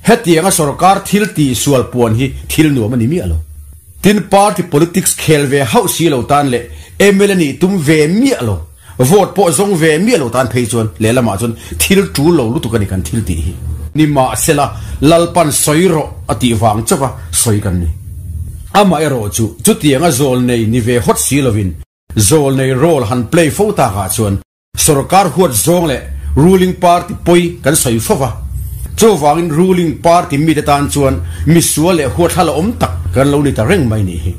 Hetianga sorkar thil tih sual puan hi thil nuam a ni miah lo. Tin, party politics khel ve hauh si lo tan leh mla nih tum ve miah lo, vote pawh zawng ve miah lo tan phei chuan lehlamah chuan thil tul lo lutuk a ni kan thil tih hi. Nimahsela, Lalpan sawi rawh a tih vang chauha sawi kan ni. Amaherawh chu chutianga zawlnei ni ve hawt si lovin zawlnei role han play fo takah chuan Sorkar huat zawng leh ruling party pawi kan sawi fo va, chuvangin ruling party mite tan chuan misual leh huathla la awm tak kan lo ni ta reng mai nih hi.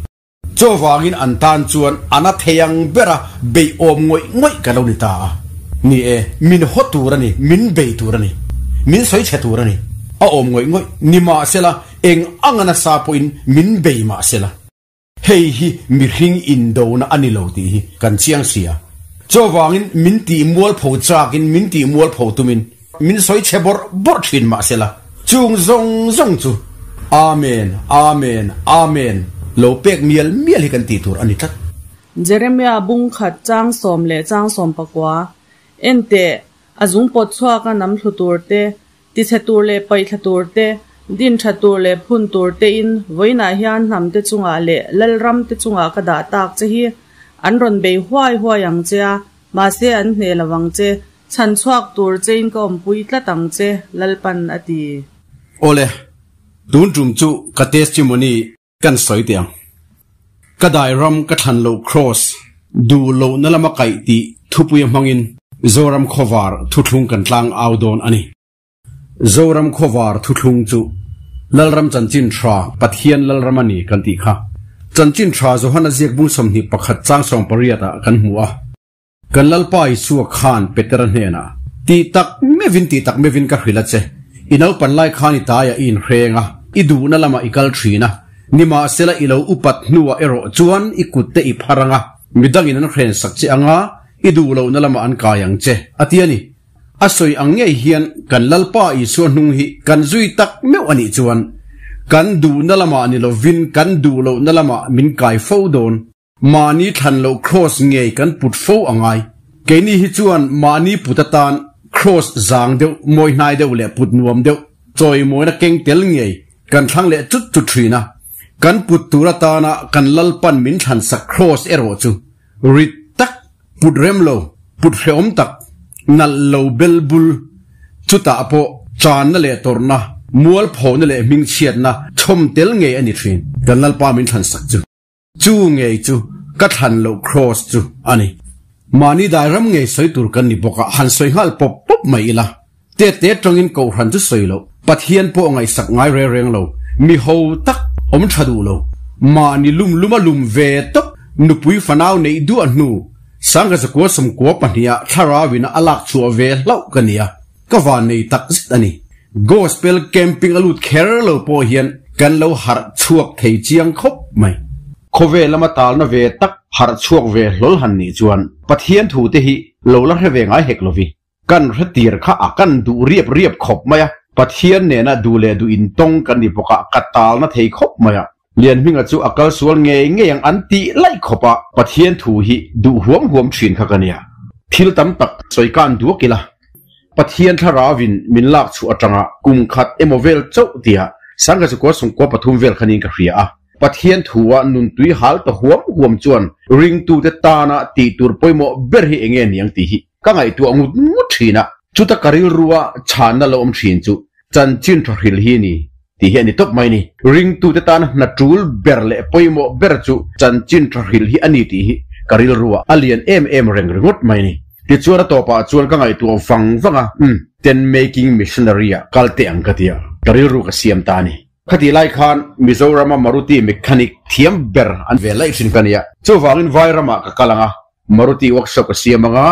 Chuvangin an tan chuan a na thei ang bera beih awm ngawih ngawih kan lo ni ta a. Ni e, min haw tur a ni, min bei tur a ni, min sawi chhe tur a ni. A awm ngawih ngawih ni mahsela eng anga nasa pawhin min bei mahsela. Hei hi mihring indona a ni lo tih hi kan chiang si a. Chuvangin min tih mualpho chakin min tih mualpho tumin min sawi chhe bawrh bawrh thin mahsela chung zawng zawng chu Amen, Amen, Amen lo pek mial mial hi kan tih tur a ni tlat. Jeremia bung khat chang sawm leh chang sawm pakua, Enteh, a zung pawt chhuak a nam thlu tur te, Tichhe tur leh paihthla tur te, din tha tur leh phun tur tein vawiinah hian hnam te chungah leh lalram te chungah ka dah tak che hi. An rawn bei huai huai ang che a, mahse an hneh lo ang che. Chhan chhuak tur chein ka awmpui tlat ang che, Lalpan a ti. Awle, tun tum chu ka testimony kan sawi teh ang. Ka dai ram ka thlan loh Kraws duh lohna lama kaih tih thupui a hmangin Zoram Khawvar thuthlung kan tlang au dawn a ni. Zoram Khawvar thuthlung chu Lalram Chanchin Tha Pathian Lalram a ni kan tih kha. Chanchin Tha Johana ziak bung 21 chang 18 ah kan hmu a. Kan Lalpa Isua khan Petera hnenah, Ti tak mevin, ti tak mevin ka hrilh a che. I naupan lai khan i taiah i inhreng a, i duhna lamah i kal thin a. Nimahsela i lo upat hnuah erawh chuan i kutte i phar ang a, midangin an hrensak che ang a, i duh lohna lamah an kai ang che, a ti a ni. A sawi ang ngei hian kan Lalpa Isua hnung hi kan zui tak meuh a nih chuan, kan duhna lamah ni lovin kan duh lohna lamah min kai fo dawn. Mahni thlan loh kraws ngei kan put fo a ngai. Keini hi chuan mahni put atan kraws zang deuh, mawi hnai deuh leh put nuam deuh, chawimawina keng tel ngei kan thlang leh chut chut thin a. Kan put tur atana kan Lalpan min thlan sak kraws erawh chu rit tak, put rem lo, put hrehawm tak, nalh lo bel bul, chutah pawh channa leh tawrhna, mualphona leh hmingchhiatna chhawm tel ngei a ni thin. Kan Lalpa min thlan sak chu. Chu ngei chu ka thlan loh kraws chu a ni. Mahni dai ram ngei sawi tur kan ni bawk a, han sawi nghal pawp pawp mai ila. Tet te tangin kohhran chu sawi loh, Pathian pawh ngaihsak ngai reng reng lo, mi ho tak awm tha duh lo. Mahni lum luma lum ve tawp, nupui fanau neih duah hnu, sangha zakua sawmkua pahniha thlarauin a lak chhuah ve hlauh ka nia. Ka van nei tak zet a ni. Gospel camping a lut kher lo pawh hian kan lo harh chhuak thei chiang khawp mai. Khawvel lama talna ve tak harh chhuak ve hlawl han nih chuan Pathian thu te hi lo la hre ve ngai hek lovi. Kan hre tir kha a kan duh riap riap khawp mai a, Pathian nena duh leh duh intawng kan ni bawk a, ka talna thei khawp mai a. Lianhminga chu a kal sual ngei ngei ang an tih laih khawp a, Pathian thu hi duh huam huam thin kha ka nia. Thil tam tak sawi kan duak ila, Pathian thlarauin min lak chhuah atanga kum khat emaw vel chauh tia Sangha Chukua Sungkua pathum vel khanin ka hria a. Pathian thua nuntui hal ta huam huam chuan ringtute tana tih tur pawimawh ber hi enge niang tih hi ka ngaihtuah ngut ngut thin a. Chuta ka rilrua chhanna lo awm thin chu chanchin tha hril hi ni tih hi a ni tawp mai ni. Ringtute tan hna tul ber leh pawimawh ber chu chanchin tha hril hi a ni tih hi ka rilrua a lian em em reng ringawt mai ni. Tichuan a tawpah chuan ka ngaihtuah vang vang a, umm, tent making missionary ah kal teh ang ka ti a, ka rilru ka siam ta a ni. Khatih lai khan Mizorama Maruti mechanic thiam ber an ve laih hrin ka ni a, chuvangin vai ramah ka kal ang a, Maruti workshop ka siam ang a,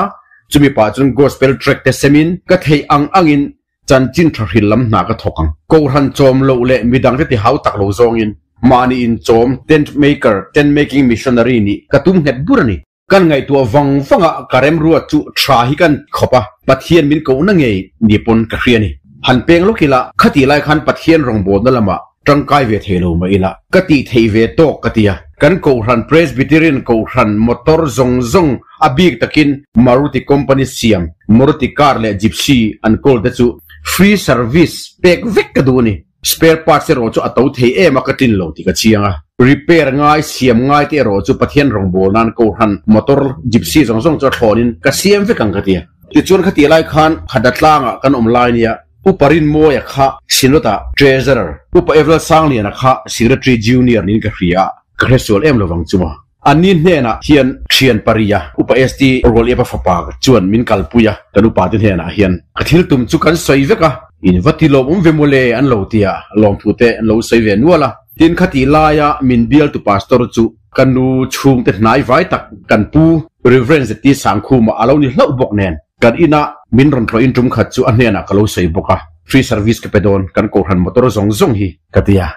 chumi pah chuan gospel track te semin ka theih ang angin Chanchin tha hril lam hna ka thawk ang. Kohhran chawm loh leh midangte ti hau tak lo zawngin mahni inchawm tent maker, tent making missionary nih ka tum nghet bur a ni. Kan ngaihtuah vang vanga ka remruat chu tha hi kan khawp a, Pathian min kohna ngei ni pawn ka hria a ni. Han peng lawk ila, khatih lai khan Pathian rawngbawlna lamah tangkai ve thei lo mah ila, ka tih theih ve tawk ka ti a. Kan kohhran Presbyterian kohhran motor zawng zawng A bik takin Maruti company siam Maruti car leh Gypsy an kawl te chu free service pek vek ka duh a ni. Spare parts erawh chu a to thei em a ka tlin lo tih ka chiang a. Repair ngai, siam ngai te erawh chu Pathian rawngbâwl nan Kohhran motor Gypsy zawng zawng chu a thlawnin ka siam vek ang ka ti a. Tichuan khati lai khan Khada tlangah kan awm lai nia Upa Rinmawia kha Synod-ah Treasurer, Upa Evel Sangliana kha Secretary Junior niin ka hria a, ka hresual em lovang chu maw. Anni hnenah hian thian paria Upa ST Rualiapa fapa chuan min kalpui a, kan upate hnenah hian ka thil tum chu kan sawi vek a, in va ti lawmawm ve mawle an lo ti a, lawmthute an lo sawi ve nual a. Tin khatih laia min bialtu pastor chu ka nu chhungte hnai vai tak kan pu Rev. ZT Sangkhuma a lo ni hlauh bawk nen kan inah min rawn tlawhin tum khat chu a hnenah ka lo sawi bawk a, free service ka pe dawn kan kohhran motor zawng zawng hi ka ti a.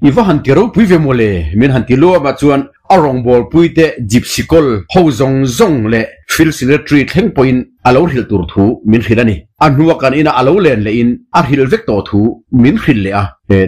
I va han ti ropui ve mawle, min han ti luam ah chuan a rawngbawlpui te gypsy kawl ho zawng zawng leh field secretary thleng pawhin a lo hrilh tur thu min hrilh a ni. A hnua kan inah a lo len leh in a hrilh vek tawh thu min hrilh leh a.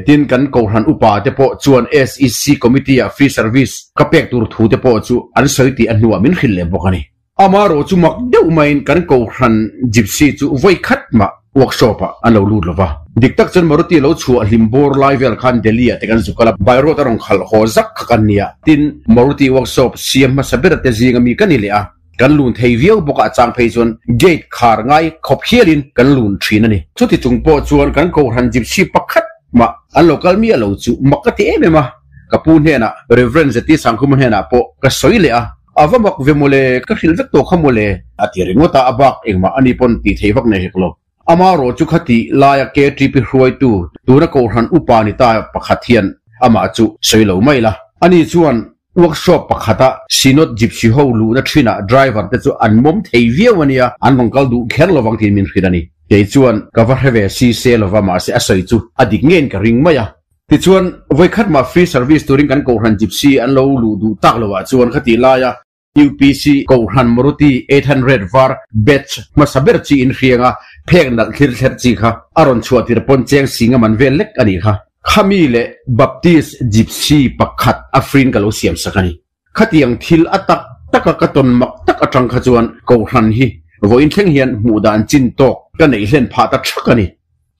Tin, kan Kohhran upa te pawh chuan SEC committee ah free service ka pek tur thu te pawh chu an sawi tih a hnuah min hrilh leh bawk a ni. Amarawh chu mak deuh maiin kan Kohhran Gypsy chu vawi khat mah workshop ah an lo lut lo va. Dik tak chuan Maruti lo chhuah hlim bawr lai vel khan Delhi ah te kan zuk a la, by road a rawn khalh haw zak kha kan nia. Tin, Maruti workshop siam hmasa ber te zinga mi ka ni leh a, kan lun thei viau bawk a, a chang phei chuan gate khar ngai khawp hialin kan lun thin a ni. Chuti chung pawh chuan kan Kohhran Gypsy pakhat mah an lo kal miah lo chu mak ka ti em em a, ka pu hnenah Reverend Zeti Sangkhuma hnenah pawh ka sawi leh a. A va mak ve mawle, ka hrilh vek tawh kha mawle. A ti ringawt a, a bak engmah ani pawn tih theih vak nei hek lo. Ama rawh chu khati laia KTP hruaitu tuna Kohhran upa ni ta pakhat hian amah chu sawi lo mai la. Ani chuan workshop pakhata Synod Gypsy ho luhna thinah driver te chu an mawm thei viau ania, an rawn kal duh kher lovang tiin min hrilh a ni. Kei chuan ka va hre ve si se lova mahse a sawi chu a dik ngeiin ka ring mai a. Tichuan, vawikhat mah free service turin kan Kohhran Gypsy an lo luh duh tak loah chuan khatih laia UPC Kohhran Maruti 800 var batch hmasa ber chi in hrianga phek nalh thlir thler chi kha a rawn chhuah tir pawn cheng singa man vel lek a nih kha. Khami leh Baptist Gypsy pakhat a free-in ka lo siam sak a ni. Khatiang thil a tak taka ka tawn mak tak atang kha chuan Kohhran hi vawiin thleng hian hmuh dan chin tawk ka neih hlen phah ta thak a ni.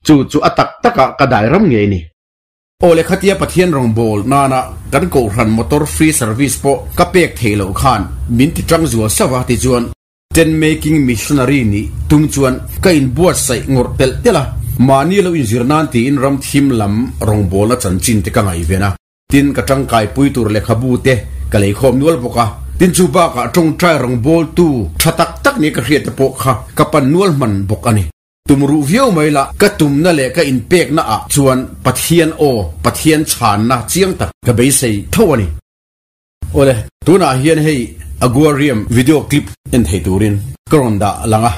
Chu chu a tak takah ka dai ram ngei ni. Aw le khatia Pathian rawngbâwl nana kan Kohhran motor free service pawh ka pek theih loh khan min ti tang zual sauh a tichuan Tent making missionary nih tum chuan ka inbuatsaih ngawrh telh telh a, mahni lo inzir nan tiin ram thim lam rawngbâwlna chanchin te ka ngaihven a. Tin, ka tangkaipui tur lehkhabu te ka lei khawm nual bawk a. Tin, chu bakah tawngtai rawngbawltu tha tak tak nia ka hriat te pawh kha ka pan nual hman bawk a ni. Tum ruh viau mai la, ka tumna leh ka inpekna ah chuan Pathian aw, Pathian chhanna chiang tak ka beisei tho a ni. Awle, tunah hian hei Aguarium video clip en thei turin ka rawn dah lang a.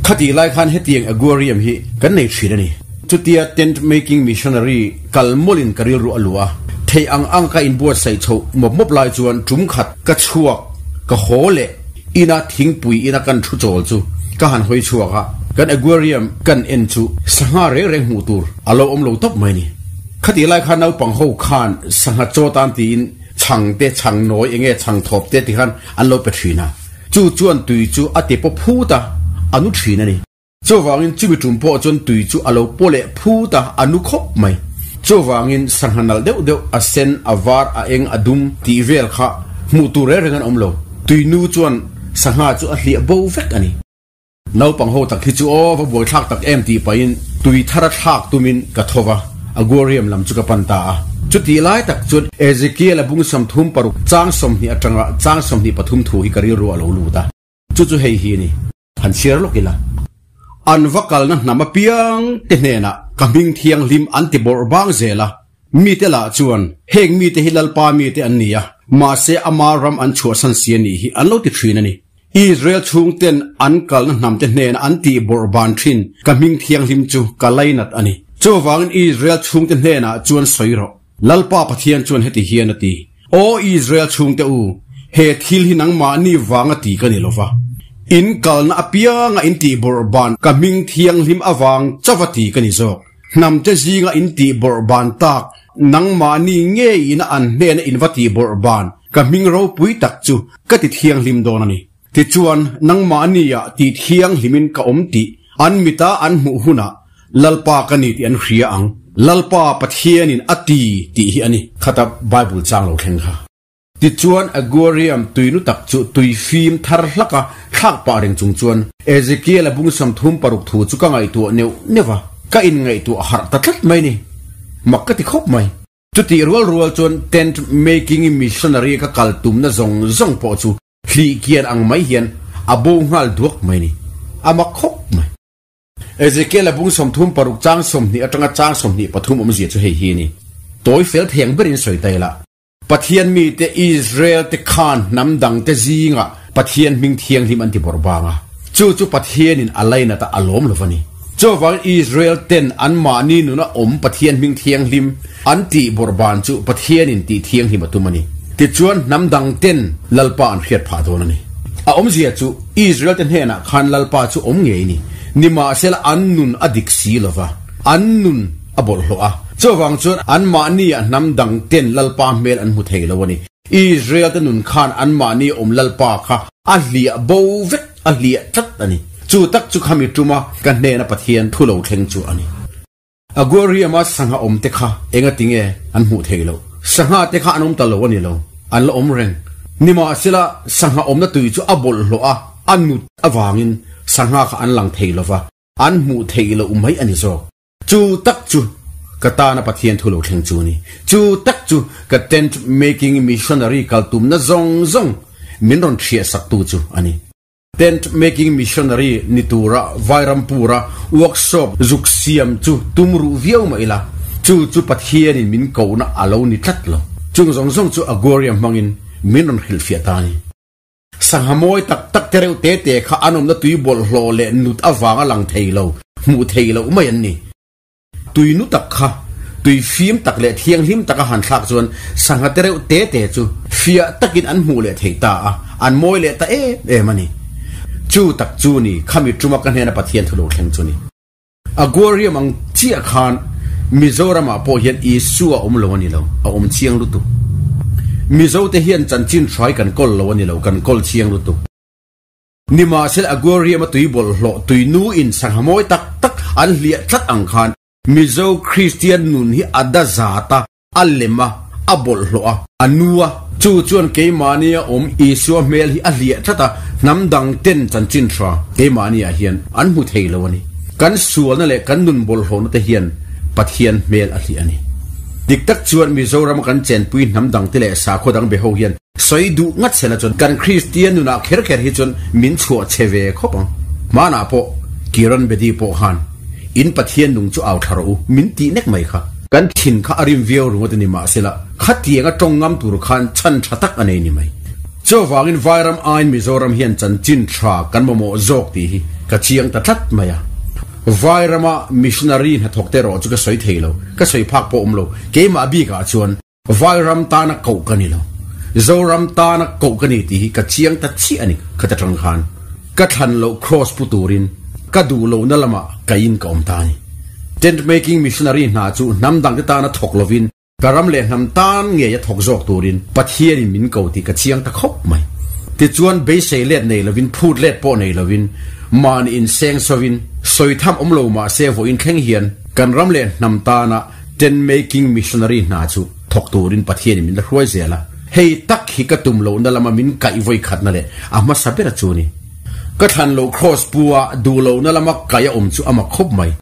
Khatih lai khan hetiang Aguarium hi kan nei thin a ni. Chutia tent making missionary kal mawlin ka rilru a luh a, theih ang ang ka inbuatsaih chhoh mawp mawp lai chuan tum khat ka chhuak ka haw leh ina thingpui ina kan thu chawl chu ka han hawi chhuak a, kan aquarium kan en chu sangha reng reng hmuh tur a lo awm lo tawp mai ni. Khatih lai khan naupang ho khan sangha chaw tan tiin chhang te chhang nawi enge chhang thawp te tikhan an lo pe thin a, chu chuan tui chu a ti paw phut a, a nu thin a ni. Chuvangin chumi tum pawh chuan tui chu a lo paw leh phut a, a nu khawp mai. Chuvangin sangha nalh deuh deuh, a sen, a var, a eng, a dum tih vel kha hmuh tur reng reng an awm lo. Tui nu chuan sangha chu a hliah bo vek a ni. Naupang ho tak hi chu aw va buaithlak tak em tih pahin tui thar a thlak tumin ka tho va, Aguarium lam chu ka pan ta a. Chutih lai tak chuan Ezekiel a bung 36 chang 20 atanga chang 23 thu hi ka rilru a lo lut a. Chu chu hei hi a ni. Han chhiar lawk ila. An va kalna hnam apiang te hnenah ka hming thianghlim an ti bawrh bang zel a, mite lah chuan heng mite hi Lalpa mite an ni a, mahse ama ram an chhuahsan si a nih hi an lo ti thin a ni. Israel chhungten an kalna hnam te hnenah an tih bawrh ban thin ka hming thianghlim chu ka lainat a ni. Chuvangin Israel chhungte hnenah chuan sawi rawh. Lalpa Pathian chuan heti hian a ti, Aw Israel chhungte u, he thil hi nangmahni vanga ti ka ni lo va. In kalna apianga in tihbawrh ban ka hming thianghlim avang chauha ti ka ni zawk. Hnamte zinga in tihbawrh ban tak, nangmahni ngeiin a an hnena in va tihbawrh ban ka hming ropui tak chu ka ti thianghlim dawn a ni. Tichuan, nangmahniah tih thianghlimin ka awm tih an mita an hmuh hunah Lalpa ka ni tih an hria ang. Lalpa Pathianin a ti tih hi a ni. Khata Bible chang lo thleng kha. Tichuan, Aguarium tuinu tak chu tui fim thar hlaka thlak pah reng chung chuan Ezekiel-a bung 36 thu chu ka ngaihtuah neuh neuh va, ka inngaihtuah harh ta tlat mai ni. Mak ka ti khawp mai. Chutih rual rual chuan tent making missionary ka kal tumna zawng zawng pawh chu hlih kian ang mai hian a bo nghal duak mai ni. A mak khawp mai. Ezekiel-a bung 36 chang 20 atanga chang 23 awmzia chu hei hi a ni. Tawi fel theng berin sawi ta ila. Pathian mite Israel te khan hnam dangte zingah Pathian hming thianghlim an ti bawrh bang a, chu chu Pathianin a lainat a, a lawm lo va ni. Chuvangin Israel ten anmahni nuna awm Pathian hming thianghlim an tih bawrh ban chu Pathianin tih thianghlim a tum a ni. Tichuan hnam dang ten Lalpa an hriat phah dawn a ni. A awmzia chu Israel te hnenah khan Lalpa chu awm ngei ni. Nimahsela an nun a dik si lo va, an nun a bawlhhlawh a. Chuvang chuan anmahnia hnam dang ten Lalpa hmel an hmu thei lo a ni. Israel te nun khan anmahni awm Lalpa kha a hliah bo vek, a hliah tlat a ni. Chu tak chu khami tuma ka hnena Pathian thu lo thleng chu a ni. Aguarium-a sangha awm te kha enga tinge an hmuh thei loh? Sangha te kha an awm ta lo a ni lo, an la awm reng. Nimahsela, sangha awmna tui chu a bawlhhlawh a, a nut avangin sangha kha an lang thei lova, an hmuh theih loh mai a ni zawk. Chu tak chu ka tana Pathian thu lo thleng chu a ni. Chu tak chu ka tent making missionary kal tumna zawng zawng min rawn hriah saktu chu a ni. Tent making missionary ni tura Vairampura workshop zuk siam chu tum ruh viau mah ila, chu chu Pathianin min kohna a lo ni tlat lo. Chung zawng zawng chu Aguaria hmangin min rawn hrilhfiah ta a ni. Sangha mawi tak tak te reuh te te kha an awmna tui bawlhhlawh leh nut avanga lang thei lo, hmuh thei loh mai an ni. Tui nu tak kha tui fim tak leh thianghlim taka han thlak chuan sangha te reuh te te chu fiah takin an hmuh leh thei ta a, an mawi leh ta em em a ni. Chu tak chu ni khami tuma ka hnena Pathian thu lo thleng chu ni. Aquarium ang chiah khan Mizoramah pawh hian Isua awm lo a ni lo, a awm chiang lutuk. Mizote hian chanchin hrai kan kawl lo a ni lo, kan kawl chiang lutuk. Nimahsela Aquarium-a tui bawlhhlawh tui nuin sangha mawi tak tak an hliah tlat ang khan Mizo Kristian nun hi a da zat a, a lem a, a bawlhhlawh a, a nu a. Chu chuan keimahnia awm Isua hmel hi a hliah tlat a, hnam dang ten chanchin hra keimahniah hian an hmu thei lo a ni. Kan sualna leh kan nun bawlhhlawhna te hian Pathian hmel a hliah a ni. Dik tak chuan Mizorama kan chenpui hnam dang te leh sakhaw dang be ho hian sawi duh ngat sela chuan kan Kristian nunah kher kher hi chuan min chhuah che ve khawp ang. Hmanah pawh Kiran Bedi pawh khan In Pathian nung chu au thla rawh u min tih nek mai kha. Kan thin kha a rim viau ringawt a ni mahsela khatianga tawng ngam tur khan chhan tha tak a nei ni mai. Chuvangin Vairam aiin Mizoram hian chanchin tha kan mamawh zawk tih hi ka chiang ta tlat mai a. Vairama missionary hnathawk te erawh chu ka sawi thei lo, ka sawi phak pawh awm lo. Keimah bikah chuan Vairam tana koh ka ni lo, Zoram tana koh ka ni tih hi ka chiang ta chiah a ni khata tang khan. Ka thlan loh cross pu turin ka duh lohna lamah kaiin ka awm ta a ni. Tent making missionary hna chu hnam dangte tana thawk lovin ka ram leh hnam tan ngei a thawk zawk turin Pathianin min ko tih ka chiang ta khawp mai. Tichuan beisei let nei lovin phut let pawh nei lovin mahni inseng sovin sawi tham awm lo mahse vawiin thleng hian kan ram leh hnam tana tent making missionary hna chu thawk turin Pathianin min la hruai zel a. Hei tak hi ka tum lohna lama min kaih vawi khatna leh a hmasa ber a chu ni. Ka thlan loh cross pu a duh lohna lama kaih a awm chu a mak khawp mai.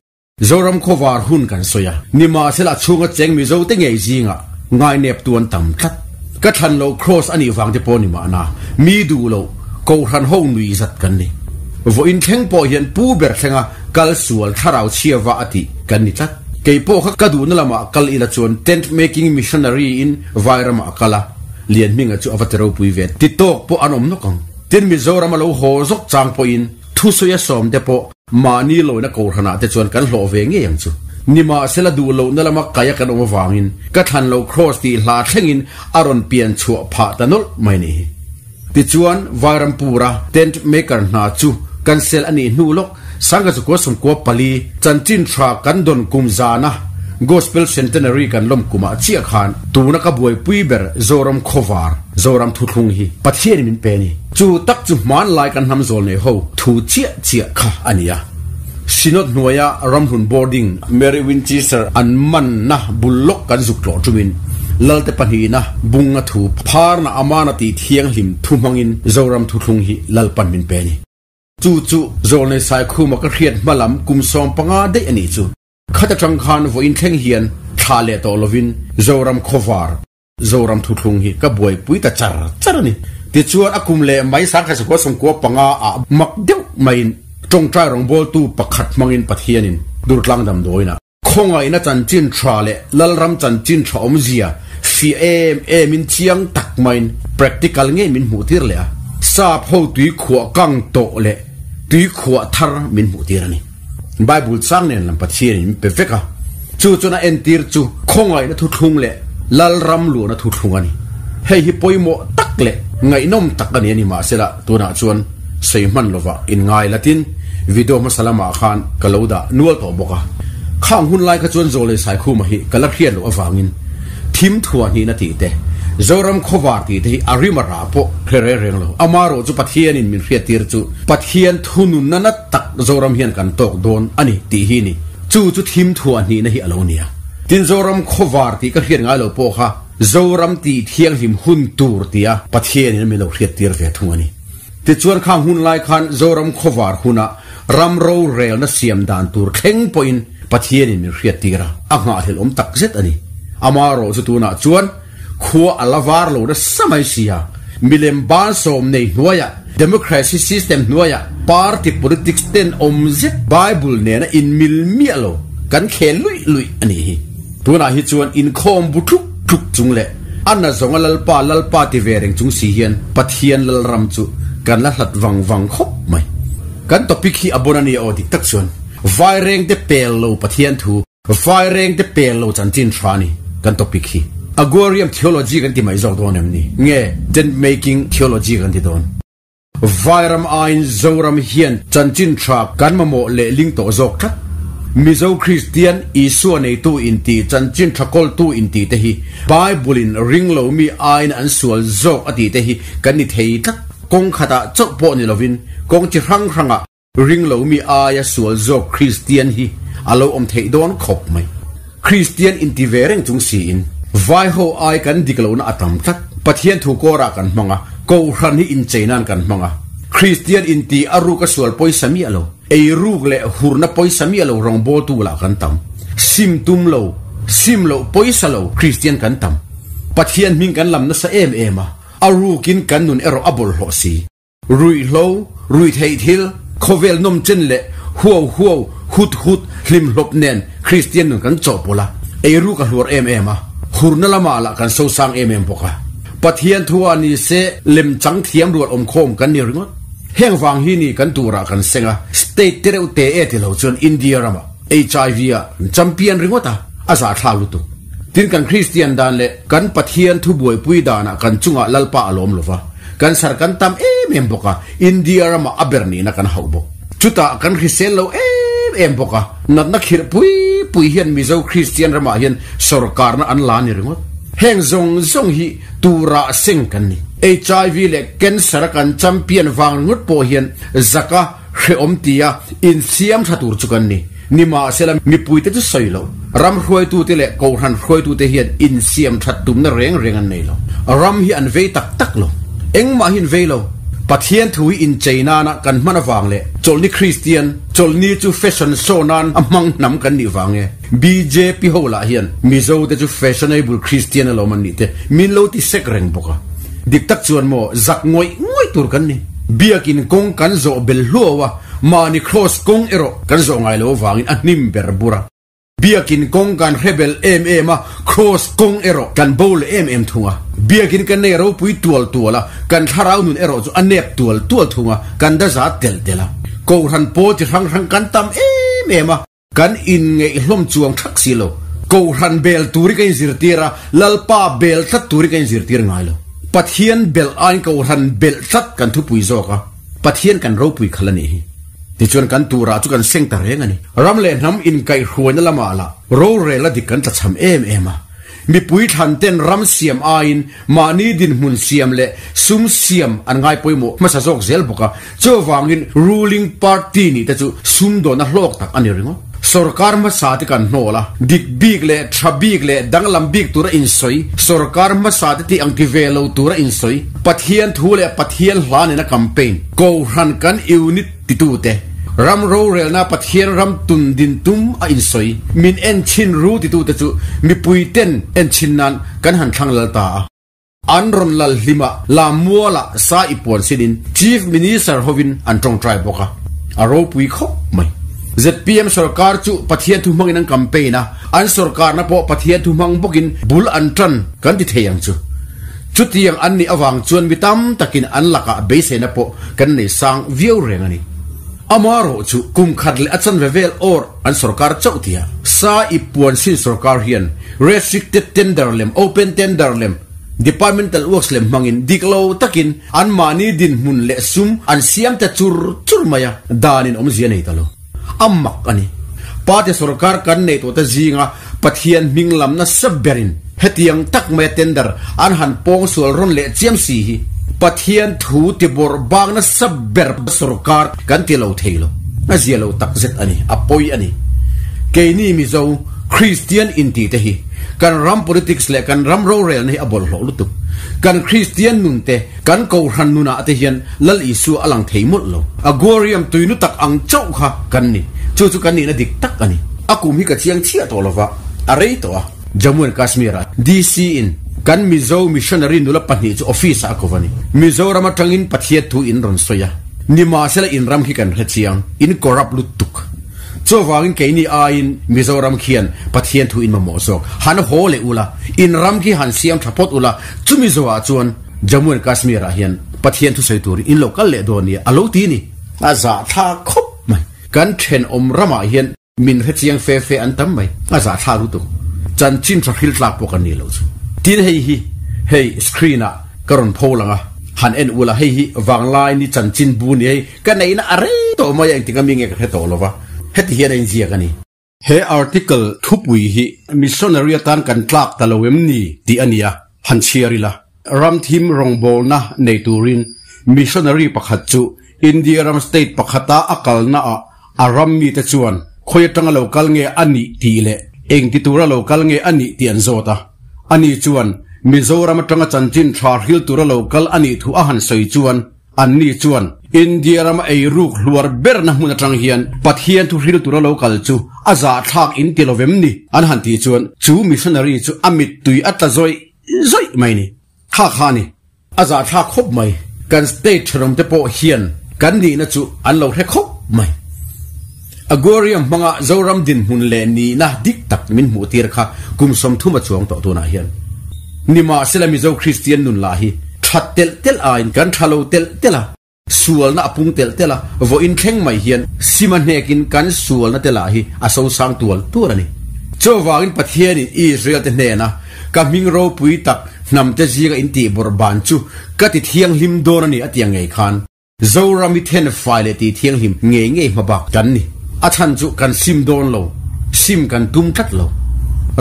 Zoram khawvar hun kan sawi a, nimahsela a chhunga cheng Mizo te ngei zingah ngainep tu an tam tlat. Ka thlan loh cross a nih vang te pawh ni mahna, mi duh loh Kohhran ho nui zat kan ni. Vawiin thleng pawh hian pu ber thlenga kal sual thlarau chhia va a tih kan ni tlat. Kei pawh kha ka duhna lamah kal ila chuan tent making missionary in Vairamah a kal a, Lianhminga chu a va ti ropui ve ti tawk pawh an awm nawk ang. Tin Mizoram a lo haw zawk chang pawhin thusawi a sawm te pawh mahni lawina Kohhranah te chuan kan hlawh ve ngei ang chu. Nimahsela duh lohna lama kaia kan awm avangin ka thlan lo cross tih hla thlengin a rawn pian chhuah phah ta nawlh mai ni hi. Tichuan Vairampura tent maker hna chu cancel a nih hnu lawk Sangha chu kua 94 chanchin tha kan dawn kum zana. Gospel Centenary kan lawm kumah chiah khan tuna ka buaipui ber Zoram Khawvar, Zoram Thuthlung hi Pathianin min pe a ni. Chu tak chu hmanlai kan hnam zawl nei ho thu chiah chiah kha a ni a. Synod hnuaia Ramhlun Boarding, Mary Winchester an manna bul lawk kan zuk tlawh tumin Lalte pahnihna bunga thu pharna amana tih thianghlim thu hmangin Zoram Thuthlung hi Lalpan min pe a ni. Chu chu Zawlnei Saikhuma ka hriat hma lam kum 15 daih a nih chu. Khat atang khan vawiin thleng hian thla leh tawh lovin Zoram Khawvar, Zoram Thuthlung hi ka buaipui ta char char a ni. Tichuan a kum leh mai 1995 ah mak deuh maiin tawngtai rawngbawltu pakhat hmangin Pathianin Durtlang damdawiinah Khawngaihna chanchin tha leh Lalram chanchin tha awmzia fiah em emin chiang tak maiin practical ngei min hmuhtir leh a, sap ho tuikhuah kang tawh leh tuikhuah thar min hmuhtir a ni. Bible chang nen lam Pathianin min pe vek a, chu chuan a entir chu khawngaihna thuthlung leh Lalram luahna thuthlung a ni. Hei hi pawimawh tak leh ngaihnawm tak a ni a ni mahsela tunah chuan sawi hman lovah inngai latin video hmasa lamah khan ka lo dah nual tawh bawk a. Khang hun lai kha chuan Zawlei Saikhuma hi ka la hriat loh avangin thim thua hnihna tih te, Zoram khawvar tih te hi a rim a rah pawh hre reng reng lo. Amarawh chu Pathianin min hriattir chu Pathian thununna nat tak Zoram hian kan tawk dawn a ni tih hi ni. Chu chu thim thua hnihna hi a lo nia. Tin Zoram khawvar tih ka hriat ngai lo pawh kha Zoram tih thianghlim hun tur tia Pathianin min lo hriattir ve thung a ni. Tichuan khang hun lai khan Zoram khawvar huna ram rorelna siam dan tur thleng pawhin Pathianin min hriattir a, a nghahhlelh awm tak zet a ni. Amaherawh chu tunah chuan khua a la var lo nasa mai si a, milem ban sawm nei hnuaiah, democracy system hnuaiah party politics ten awm zet Bible nena inmil miah lo kan khel luih luih a nih hi. Tunah hi chuan inkhawm bu tluk tluk chung leh a na zawnga Lalpa Lalpa ti ve reng chung si hian Pathian Lalram chu kan la hlat vang vang khawp mai. Kan topic hi a bon a nia aw dik tak chuan Vaireng te pel lo Pathian thu, Vaireng te pel lo chanchin tha a ni kan topic hi. Aguarium theology kan ti mai zawk dawn em ni? Nge tent making theology kan ti dawn? Vairam aiin Zoram hian chanchin tha kan mamawh leh ling tawh zawk tlat. Mizo Kristian, Isua neitu inti, chanchin tha kawltu inti te hi Bible in ring lo mi aiin an sual zawk a tih te hi kan ni thei tlat. Kawng khatah chauh pawh ni lovin kawng chi hrang hrangah ring lo mi aia sual zawk Kristian hi a lo awm theih dawn khawp mai. Kristian inti ve reng chung siin vai ho ai kan dik lohna a tam tlat. Pathian thu kawrah kan hmang a, Kohhran hi inchei nan kan hmang a. Kristian inti a ruk a sual pawisa miah lo, ei ruk leh hurna pawisa miah lo rawngbawltu lah kan tam. Sim tum lo, sim loh pawisa lo Kristian kan tam. Pathian hming kan lam nasa em em a, a rukin kan nun erawh a bawlhhlawh si. Ruihhlo, ruihtheih thil, khawvel nawm chen leh huau huau, hut hut, hlimhlawp nen Kristian nun kan chawhpawlh a, eiru ka hluar em em a, hurna lamah lah kan sosang em em bawk a. Pathian thua ni se lemchang thiam rual awmkhawm kan ni ringawt. Heng vang hi ni kan turah kan seng a, state te reuh te e ti lo chuan India ramah HIV a champion ringawt a, a zahthlak lutuk. Tin kan Kristian dan leh kan Pathian thu buaipui danah kan chungah Lalpa a lawm lova, kan sar kan tam em em bawk a, India ramah a ber nihna kan hauh bawk. Chutah kan hrisel lo em em bawk a, natna khirh pui pui hian Mizo Kristian ramah hian sawrkarna an la ni ringawt. Heng zawng zawng hi turah seng kan ni. HIV leh cancer a kan champion vang ringawt pawh hian zaka Hrehawm tia insiam tha tur chu kan ni. Nimahsela, mipuite chu sawi lo. Ram hruaitute leh kohhran hruaitute hian insiam that tumna reng reng an nei lo. Ram hi an vei tak tak lo. Engmah hi an vei lo. Pathian thu hi inchei nana kan hman avang leh chawlhni Kristian, chawlhni chu fashion show nan a hmang hnam kan nih vang e. Bjp ho lah hian Mizo te chu fashionable Kristian alawm an nih te min lo ti sek reng bawk a. Dik tak chuan maw zak ngawih ngawih tur kan ni. Biakin kawng kan zawh bel hluau a, mahni cross kawng erawh kan zawh ngai lo avangin a hnim ber bur a. Biakin kawng kan hre bel em em a, cross kawng erawh kan bo leh em em thung a. Biakin kan nei ropui tual tual a, kan thlarau nun erawh chu a nep tual tual thung a, kan da za tel tel a. Kohhran pawl chi hrang hrang kan tam em em a. Kan inngeih hlawm chuang thak si lo. Kohhran bel turi ka inzirtir a, Lalpa bel tlat turi ka inzirtir ngai lo. Pathian belh aiin Kohhran belh tlat kan thupui zawk a, Pathian kan ropui khalh a nih hi. Tichuan kan turah chu kan seng ta reng a ni. Ram leh hnam inkaihhruaina lamah lah rorel a dik kan tlachham em em a. Mipui thlan ten ram siam aiin mahni dinhmun siam leh sum siam an ngai pawimawh hmasa zawk zel bawk a, chuvangin ruling party nih te chu sumdawnna hlawk tak a ni ringawt. Sorkar hmasa te kan hnawl a, dik bik leh tha bik leh danglam bik tura insawi, sorkar hmasa te tih ang ti ve lo tura insawi, Pathian thu leh Pathian hla nena campaign, Kohhran kan unit titute, ram rorelna Pathian ram tun din tum a insawi, min enchhin ru titute chu mipui ten enchhin nan kan han thlang lal ta a. An rawn lal hlima Lammuala sa i puan sinin Chief Minister hovin an tawngtai bawk a, a ropui khawp mai. Zpm sorkar chu Pathian thu hmangin an campaign a, an sorkarna pawh Pathian thu hmang bawkin bul an tan kan ti thei ang chu. Chutiang an nih avang chuan mi tam takin an lakah beiseina pawh kan nei sang viau reng a ni. Amarawh chu kum khat leh a chanve vel awr an sorkar chauh tia sa i puan sin sorkar hian restricted tender lem, open tender lem, departmental works lem hmangin dik lo takin anmahni dinhmun leh sum an siam ta chur chur mai a, danin awmzia nei ta lo. A mak a ni. Party sorkar kan nei tawh te zinga Pathian hming lam nasa berin hetiang tak maia tender an han pawng sual rawn leh chiam si hi Pathian thu tibawrh bak nasa ber sorkar kan ti lo thei lo. A zia lo takzet a ni, a pawi a ni. Keini Mizo Kristian inti te hi kan ram politics leh kan ram rorelna hi a bawlhhlawh lutuk. Kan Kristian nun te Kan Kohhran nunah te hian Lal Isua a lang thei mawlh lo. Aquarium tuinu tak ang chauh kha kan ni. Chu chu kan nihna dik tak a ni. A kum hi ka chiang chiah tawh lova, a rei tawh a. Jammu and Kashmir ah DC in kan Mizo missionary nula pahnih chu office ah a ko va ni. Mizoram atangin Pathian thu in rawn sawi a. Nimahsela in ram khi kan hre chiang, in corrupt lutuk. Chuvangin keini aiin Mizoram khian Pathian thu in mamawh zawk. Han haw leh ula, in ram khi han siam tha phawt ula, chumi zawhah chuan Jammu and Kashmir ah hian Pathian thusawi turin in lo kal leh dawn nia a lo ti ni. A zahthlak khawp mai. Kan thenawm ramah hian min hrechiang fe fe an tam mai. A zahthlak lutuk. Chanchin tha hril tlak pawh kan ni lo chu. Tin hei hi hei screen ah ka rawn pho lang a, han en ula hei hi vanglai ni chanchin bu ni hei ka neihna a rei tawh mai a engtik a mi nge ka hre tawh lo va, heti hian a inziak a ni. He article thupui hi missionary atan kan tlak ta lo em ni tih a ni a, han chhiar ila. Ramthim rawngbawlna nei turin missionary pakhat chu India ram state pakhata a kalna ah a ram mite chuan khawi atanga lo kal nge a nih tih leh engti tura lo kal nge a nih tih an zawt a. Ani chuan Mizoram atanga chanchin tha hril tura lo kal a nih thu a han sawi chuan Anni chuan India rama ei ruk hluar berna hmun atang hian Pathian thu hril tura lo kal chu a zahthlak in ti lovem ni? An han tih chuan chu missionary chu a mittui a tla zawih zawih mai ni. Kha kha ni. A zahthlak khawp mai. Kan state thenawmte pawh hian kan nihna chu an lo hre khawp mai. Agorium hmanga Zoram dinhmun leh nihna dik tak min hmuh tir kha kum 30 a chuang tawh tunah hian. Nimahsela Mizo Kristian nun lah hi that telh telh aiin kan tha lo telh telh a, sualna a pung telh telh a, vawiin thleng mai hian sima hnekin kan sualna te lah hi a sosang tual tual a ni. Chuvangin Pathianin Israel te hnena ka hming ropui tak hnamte zinga intih bawrh ban chu ka ti thianghlim dawn a ni a ti ang ngei khan, Zoram hi then fai leh tih thianghlim ngei ngei hma bak kan ni. A chhan chu kan sim dawn lo, sim kan tum tlat lo.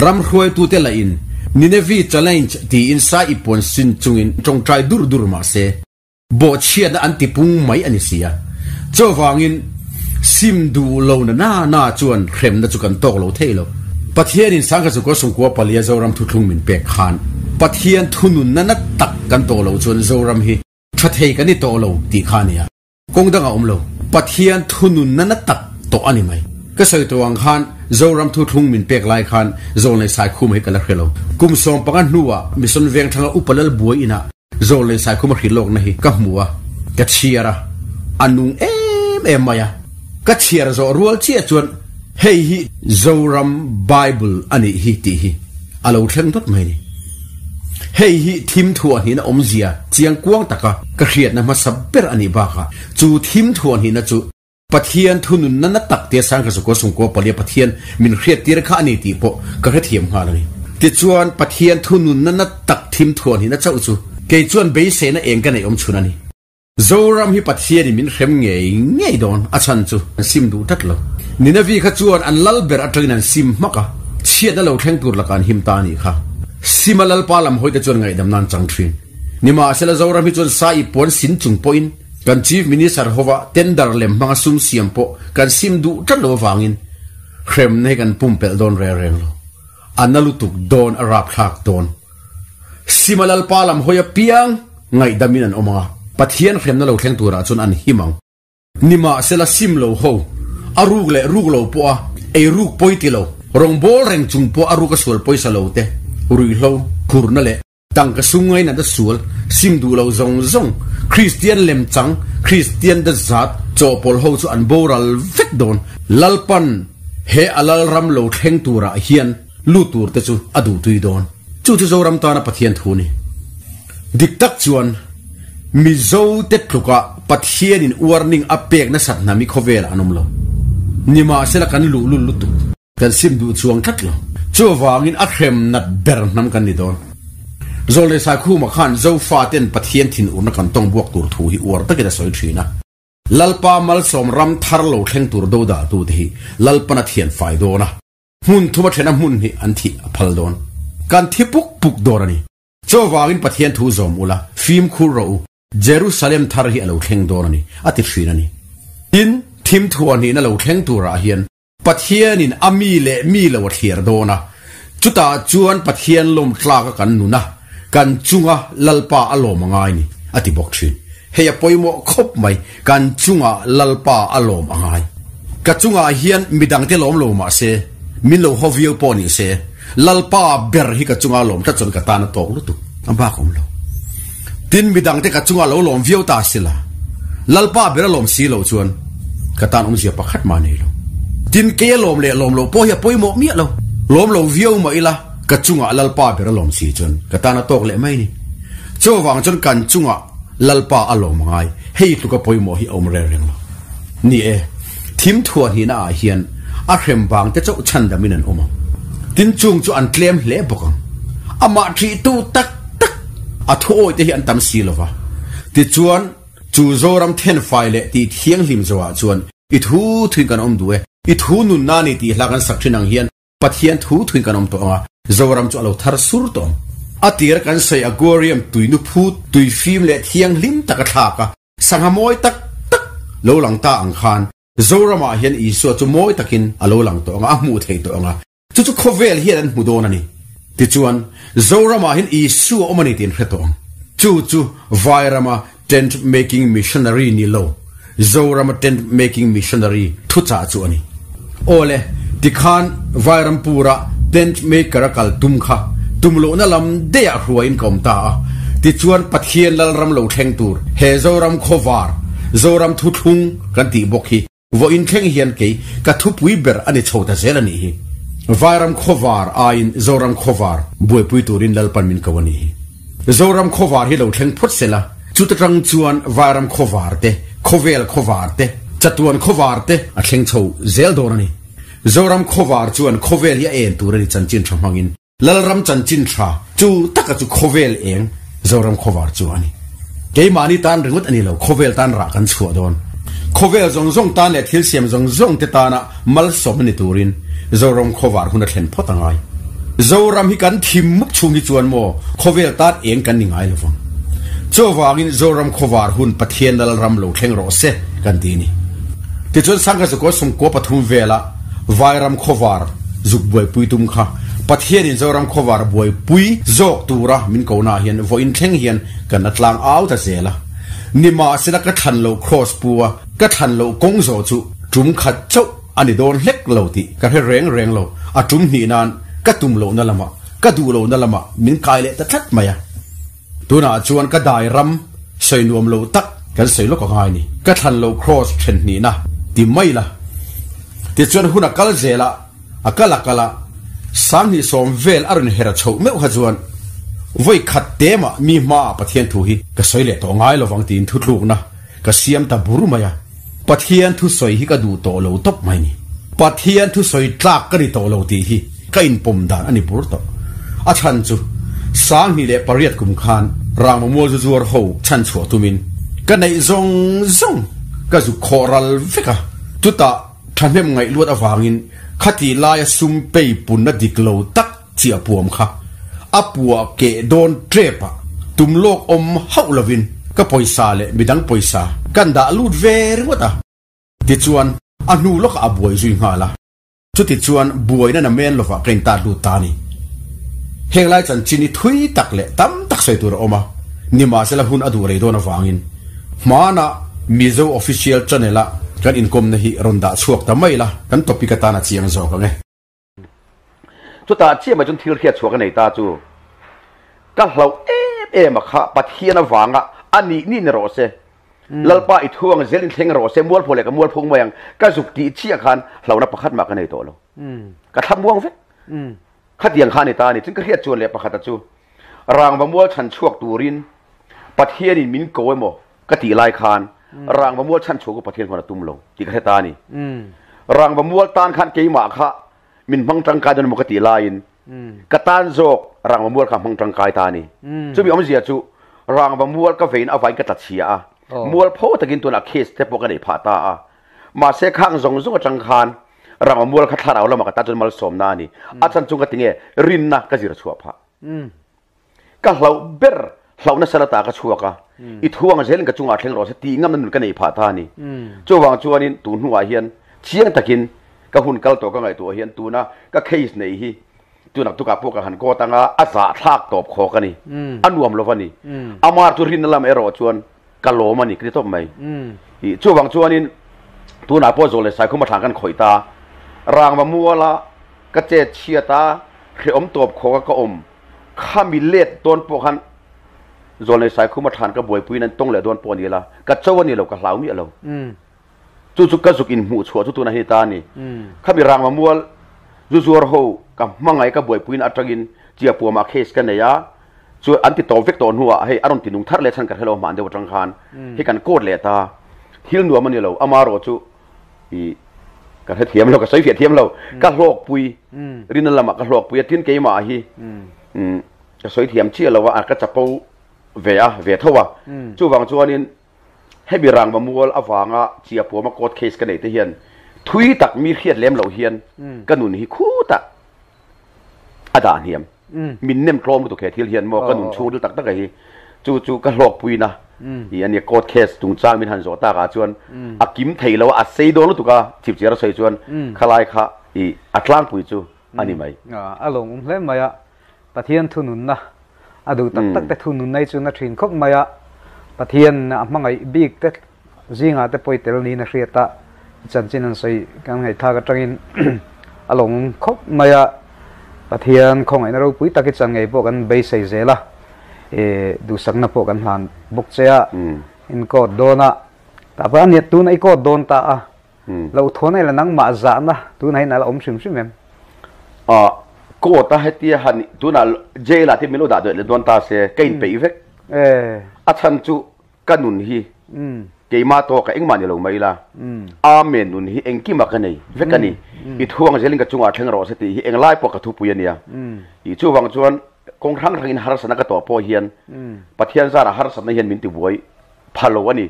Ram hruaitute lahin Nineveh Challenge tiin sai i puan sin chungin tawngtai dur dur mah se, bawhchhiatna an ti pung mai a ni si a. Chuvangin sim duh lo na na na chuan hremna chu kan tawk lo thei lo. Pathianin Sangha Chukua Sungkua Palia Zoram thuthlung min pek khan Pathian thununna na tak kan tawh loh chuan Zoram hi Tha thei kan ni tawh lo tih kha a nia. Kawng dang a awm lo. Pathian thununna na tak tawh a ni mai. Ka sawi tawh ang khan Zoram thuthlung min pek lai khan Zawlnei Saikhuma hi ka la hre lo. Kum 15 hnuah Mission Vengthanga Upa Lalbuai inah Zawlnei Saikhuma hrilh lawkna hi ka hmu a, ka chhiar a, a nung em em mai a. Ka chhiar zawh rual chiah chuan hei hi Zoram Bible a nih hi tih hi a lo thleng dawt mai a ni. Hei hi thim thuahhnihna awmzia chiang kuang taka ka hriatna hmasa ber a nih bakah chu thim thuahhnihna chu Pathian thununna na tak tia Sangkazukua Sungkua Palia Pathian min hriattir kha a ni tih pawh ka hrethiam nghal a ni. Tichuan Pathian thununna na tak thim thuahhnihna chauh chu kei chuan beiseina eng ka neih awm chhun a ni. Zoram hi Pathianin min hrem ngei ngei dawn a chhan chu an sim duh tlat lo. Ninavi kha chuan an lal ber atangin an sim hmak a, chhiatna lo thleng tur lakah an him ta a nih kha. Sima lalpa lam hawite chuan ngaihdam nan chang thin. Nimahsela Zoram hi chuan sa i puan sin chung pawhin kan Chief Minister hova tender lem hmanga sum siam pawh kan sim duh tlat lo avangin hremna hi kan pumpelh dawn reng reng lo. A na lutuk dawn a rapthlak dawn. Sima Lalpa lam hawi apiang ngaihdamin an awm ang a, Pathian hremna lo thleng turah chuan an him ang. Nimahsela sim lo ho, a ruk leh ruk lo pawha ei ruk pawi ti lo, rawngbâwl reng chung pawh a ruk a sual pawisa lo te, ruihhlo, khurna leh tangka sum ngainat a sual sim duh lo zawng zawng, Kristian lemchang, Kristian dazat chawhpawlh ho chu an boral vek dawn. Lalpan he a Lalram lo thleng turah hian lut tur te chu a duhtui dawn. Chu chu Zoram tana Pathian thu a ni. Dik tak chuan Mizo te tluka Pathianin warning a pek nasat hna mi khawvelah an awm lo. Nimahsela kan luhlul lutuk. Kan sim duh chuang tlat lo. Chuvangin a hrem nat ber hnam kan ni dawn. Zawlnei Saikhuma khan Zofa ten Pathian thinurna kan tawng buak tur thu hi uar takin a sawi thin a. Lalpa malsawm ram thar lo thleng tur do dah tute hi Lalpan a thian fai dawn a. Hmun thuma thena hmun hi an thih a phal dawn. Kan thi puk puk dawn a ni. Chuvangin Pathian thu zawm ula, fimkhur rawh u. Jerusalem thar hi a lo thleng dawn a ni, a ti thin a ni. Tin, thim thuahnihna lo thleng turah hian Pathianin a mi leh mi lo a thliar dawn a, chutah chuan Pathian lawm tlaka kan nun a, kan chunga Lalpa a lawm a ngai ni, a ti bawk thin. Hei a pawimawh khawp mai, kan chunga Lalpa a lawm a ngai. Ka chungah hian midangte lawm lo mah se, min lo haw viau pawh ni se, Lalpa ber hi ka chunga lawm tlat chuan ka tan a tawk lutuk, a bak awm lo. Tin, midangte ka chunga lo lawm viau ta si la, Lalpa ber a lawm si lo chuan ka tan awmzia pakhat mah nei lo. Tin, kei a lawm leh lawm loh pawh hi a pawimawh miah lo. Lawm lo viau mah ila, ka chungah Lalpa ber a lawm si chuan ka tan a tawk leh mai ni. Chuvang chuan kan chungah Lalpa a lawm a ngai, hei tluka pawimawh hi a awm reng reng lo. Ni e, thim thuah hnihna ah hian a hrem vang te chauh chhandamin an awm ang. Tin, chung chu an tlem hle bawk ang. Amah ṭihtu tak tak a thuawi te hi an tam si lo va. Tichuan, chu Zoram thenfai leh tih thianghlim zawhah chuan i thu thuin kan awm duh e, i thu nunna ni tih hla kan sak thin ang hian Pathian thu thuin kan awm tawh ang a, Zoram chu a lo thar sur tawh ang. A tira kan sawi aquarium tuinu phut, tui fim leh thianghlim tak a thlak a, sangha mawi tak tak lo lang ta ang khan Zoramah hian Isua chu mawi takin a lo lang tawh ang a, a hmuh theih tawh ang a, chu chu khawvel hian an hmu dawn a ni. Tichuan, Zoramah hian Isua awm a ni tih an hre tawh ang. Chu chu Vairama tent making missionary ni lo, Zorama tent making missionary thuchah chu a ni. Awle, tikhan Vairampura tent maker a kal tum kha tum lohna lam daih ah hruaiin ka awm ta a. Tichuan Pathian Lalram lo thleng tur he Zoram khawvar, Zoram thuthlung kan tih bawk hi Vawiin thleng hian kei ka thupui ber a ni chho ta zel a nih hi. Vairam khawvar aiin Zoram khawvar buaipui turin Lalpan min ko a nih hi. Zoram khawvar hi lo thleng phawt se la, chuta tang chuan Vairam khawvar te, khawvel khawvar te, chatuan khawvar te a thleng chho zel dawn a ni. Zoram khawvar chuan khawvel hi a en tur a ni chanchin tha hmangin. Lalram chanchin tha chu taka chu khawvel eng Zoram khawvar chu a ni. Keimahni tan ringawt a ni lo, khawvel tan rah kan chhuah dawn. Khawvel zawng zawng tan leh thil siam zawng zawng te tana malsawm a ni turin Zoram khawvar hun a thlen phawt a ngai. Zoram hi kan thim mup chhung hi chuan maw khawvel tan eng kan ni ngai lo vang. Chuvangin Zoram khawvar hun Pathian Lalram lo thleng rawh se kan ti a ni. Tichuan Sangkazukua sawmkua pathum vela Vairam khawvar zuk buaipui tum kha Pathianin Zoram khawvar buaipui zawk tura min ko naah hian vawiin thleng hian kan la tlang au ta zel a. Nimahsela ka thlan loh kraws pu a, ka thlan loh kawng zawh chu tum khat chauh a ni dawn hlek lo tih ka hre reng reng lo. A tum hnih nan ka tum lohna lamah, ka duh lohna lamah min kai leh ta tlat mai a. Tunah chuan ka dai ram sawi nuam lo tak kan sawi lawk a ngai ni. Ka thlan lo cross then hnihna ti mai la. Tichuan hun a kal zel a, a kal a kal a, sanghnih sawm vel a rawn her chhoh meuh kha chuan vawi khat te mah mi hmaah Pathian thu hi ka sawi leh tawh ngai lovang tiin thutlukna ka siam ta bur mai a. Pathian thu sawi hi ka duh tawh lo tawp mai ni. Pathian thu sawi tlak ka ni tawh lo tih hi ka inpawm dan a ni bur tawh. A chhan chu, 28 kum khan Rangmamual zu zuar ho chhan chhuah tumin. Ka neih zawng zawng ka zuk khawh ral vek a, chutah thahnem ngaih luat avangin khati laia sum pei punna dik lo tak chiah puam kha a puah keh dawn tep a, tum lawk awm hauh lovin ka pawisa leh midang pawisa kan dah lut ve ringawt a. Tichuan a hnu lawkah a buai zui nghal a. Chutichuan buaina na men lovah ka intat lut ta a ni. Heng lai chanchin hi thui tak leh tam tak sawi tur a awm a, nimahsela hun a duh rei dawn avangin hmana Mizo Official Channel-a kan inkawmna hi rawn dah chhuak ta mai la, kan topic atan a chiang zawk ang e. Chutah chiah mai chuan thil hriat chhuah ka nei ta chu ka hlauh em em a kha Pathian avanga a nih nih ni rawh se. Lalpa i thu ang zel in thleng rawh se mualpho leh ka mualphung mai ang ka zuk tih chiah khan hlauhna pakhat mah ka nei tawh lo. Ka thlap muang vek. Khatiang kha a ni ta a ni. Chuan ka hriat chuan leh pakhata chu rangva mual chhan chhuak turin Pathianin min ko emaw ka tih lai khan rangva mual chhan chhuak chu Pathian khawn a tum lo tih ka hre ta a ni. Rangva mual tan khan keimah kha min hmang tangkai dawn emaw ka tih laiin ka tan zawk rangva mual kha hmang tangkai ta a ni. Chumi awmzia chu rangva mual ka vein avain ka tla chhia a, mual pho takin tunah case te pawh ka neih phah ta a. Mahse khang zawng zawng atang khan rangva mual kha thlarau lamah ka tan chuan malsawmna a ni. A chan chung ka ti nge rinna ka zir chhuah phah. Ka hlauh ber hlauh nasa la ta ka chhuak a, i thu ang zelin ka chungah thleng rawh se tih ngamna nun ka nei phah ta a ni. Chuvang chuanin tun hnuah hian chiang takin ka hun kal tawh ka ngaihtuah hian tuna ka case nei hi tunak tukah pawh ka han kawt anga a zahthlak tawp khawk a ni. A nuam lo va ni. Amar chu rinna lam erawh chuan ka lawm a ni ka ti tawp mai. Chuvang chuanin tunah pawh zawl leh saikhum a thlang kan khawih ta. Rangva muala ka chet chhiat a, hrehawm tawp khawka ka awm. Khami let dawn pawh khan Zawlnei Saikhuma thlan ka buaipuiin an tawng leh dawn pawh a ni la, ka cho a ni lo, ka hlau miah lo. Chu chu ka zuk inhmuh chhuah chu tunah hi ta a ni. Khami rangva mual zu zuar ho ka hmangaih ka buaipuiin atangin Chiapuamah case ka nei a, chu an ti tawp vek tawh hnuah hei a rawn ti nung thar leh chhan ka hre lo hman deuh atang khan hei kan court leh ta. Thil nuam a ni lo, amarawh chu i ka hre thiam lo ka sawi fiah thiam lo ka hlawkpui rinna lamah ka hlawkpui a tin keimah hi ka sawi thiam chiah lo a ka chapo ve a ve tho a chuvang chuanin hemi rangva mual avanga chiapuama court case ka nei te hian thui tak mi hriat lem loh hian ka nun hi khutah a dah hniam min nem tlawm lutuk he thil hian maw ka nun chhung dil tak tak a hi chu chu ka hlawkpui na i ania court case chungchang min han zawh tak ah chuan a kim thei lo a sei dawn lutuk a chipchiar a sawi chuan khalai kha i a tlangpui chu a ni mai. A lawmawm hle mai a, Pathian thununna a duh tak tak te thununna hi chu na thin khawp mai a, Pathian a hmangaih bik te zingah te pawh i tel niin a hriat a, i chanchin an sawi kan ngaihthlak atangin a lawmawm khawp mai a, Pathian khawngaihna ropui tak i chan ngei pawh kan beisei zel a, i duhsakna pawh kan hlan bawk che a, in court dawn a, tah pawh a nia tuna i court dawn ta a, Lo thawn aila nangmah zahna tunah hian a la awm hrim hrim em? Ah, court a hetia han tunah jail ah te min lo dah duh leh dawn ta se ka inpeih vek. A chhan chu ka nun hi keimah tawkah engmah ni lo mai ila, Amen nun hi engkimah ka nei vek a ni. I thu ang zelin ka chungah thleng rawh se tih hi englai pawh ka thupui a nia. Ih chuvang chuan kawng hrang hrangin harsatna ka tawh pawh hian Pathian zarah harsatna hian min tibuai pha lo a ni.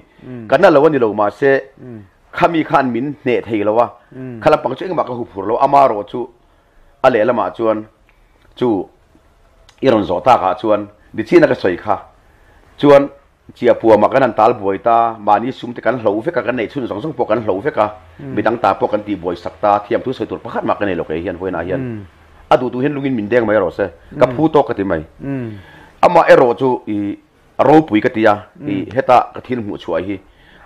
Ka na lo a ni lo mahse khami khan min hneh thei lo a, kha lampang chu engmah ka hu phur lo, ama erawh chu a lehlamah chuan chu i rawn zawh takah chuan nichina ka sawi kha chuan Chiapuamah kan han tal buai ta, mahni sum te kan hloh vek a, kan neih chhun zawng zawng pawh kan hloh vek a, midang ta pawh kan tih buai sak ta, thiam thu sawi tur pakhat mah ka nei lo kei hian vawiinah hian a duh duh hian lungin min deng mai rawh se, ka phu tawk ka ti mai. Amah erawh chu i A ropui ka ti a, i heta ka thil hmuh chhuah hi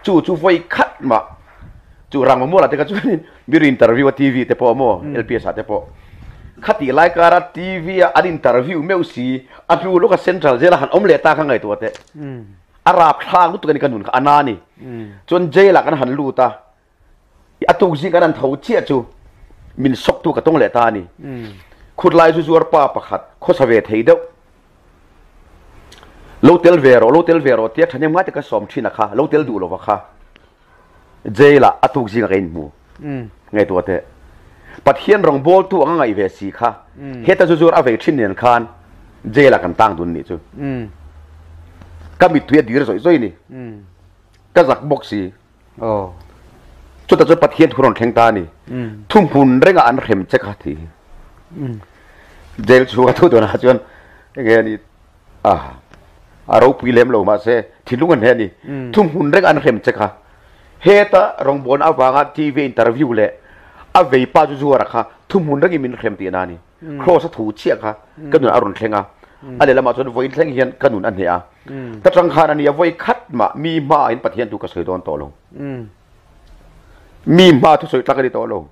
chu chu vawi khat mah chu rangva mualah te kha chuanin mi ri interview a TV te pawh maw LPS ah te pawh khatih lai kara TV a an interview meuh si a hnu lawka central jail a han awm leh ta kha ngaihtuah teh a rapthlak lutuk a ni ka nun kha a na a ni chuan jail ah kan han lut a A tuk zing kan an tho chiah chu min sok tu ka tawng leh ta a ni. Khutlai zu zuar pa pakhat khawsa ve thei deuh. Lo tel ve rawh, lo tel ve rawh tia thahnem ngai te ka sawm thin a kha, lo tel duh lova kha. Jail ah a tuk zing ah ka inhmu. Ngaihtuah teh. Pathian rawngbawl tu anga ngaih ve si kha, heta zu zuar a vei thin nen khan jail ah kan tang dun nih chu. Ka mittui a dir zawih zawih ni. Ka zak bawk si. Chutah chuan Pathian thu rawn thleng ta a ni. Thuhmun rengah an hrem che kha ti. Jail chhunga thu dawnah chuan enge a ni a a ropui lem lo mahse thinlung an hne a ni. Thuhmun rengah an hrem che kha. Heta rawngbawlna avanga TV interview leh a vei pa chu zuara kha thuhmun rengin min hrem tihna a ni. Kraws a thu chiah kha ka nun a rawn thleng a, a lehlamah chuan vawiin thleng hian ka nun a hneh a. Ta tang khan a nia vawi khat mah mi hmaah in Pathian thu ka sawi dawn tawh lo. Mi hma thu sawi tlak a ni tawh lo.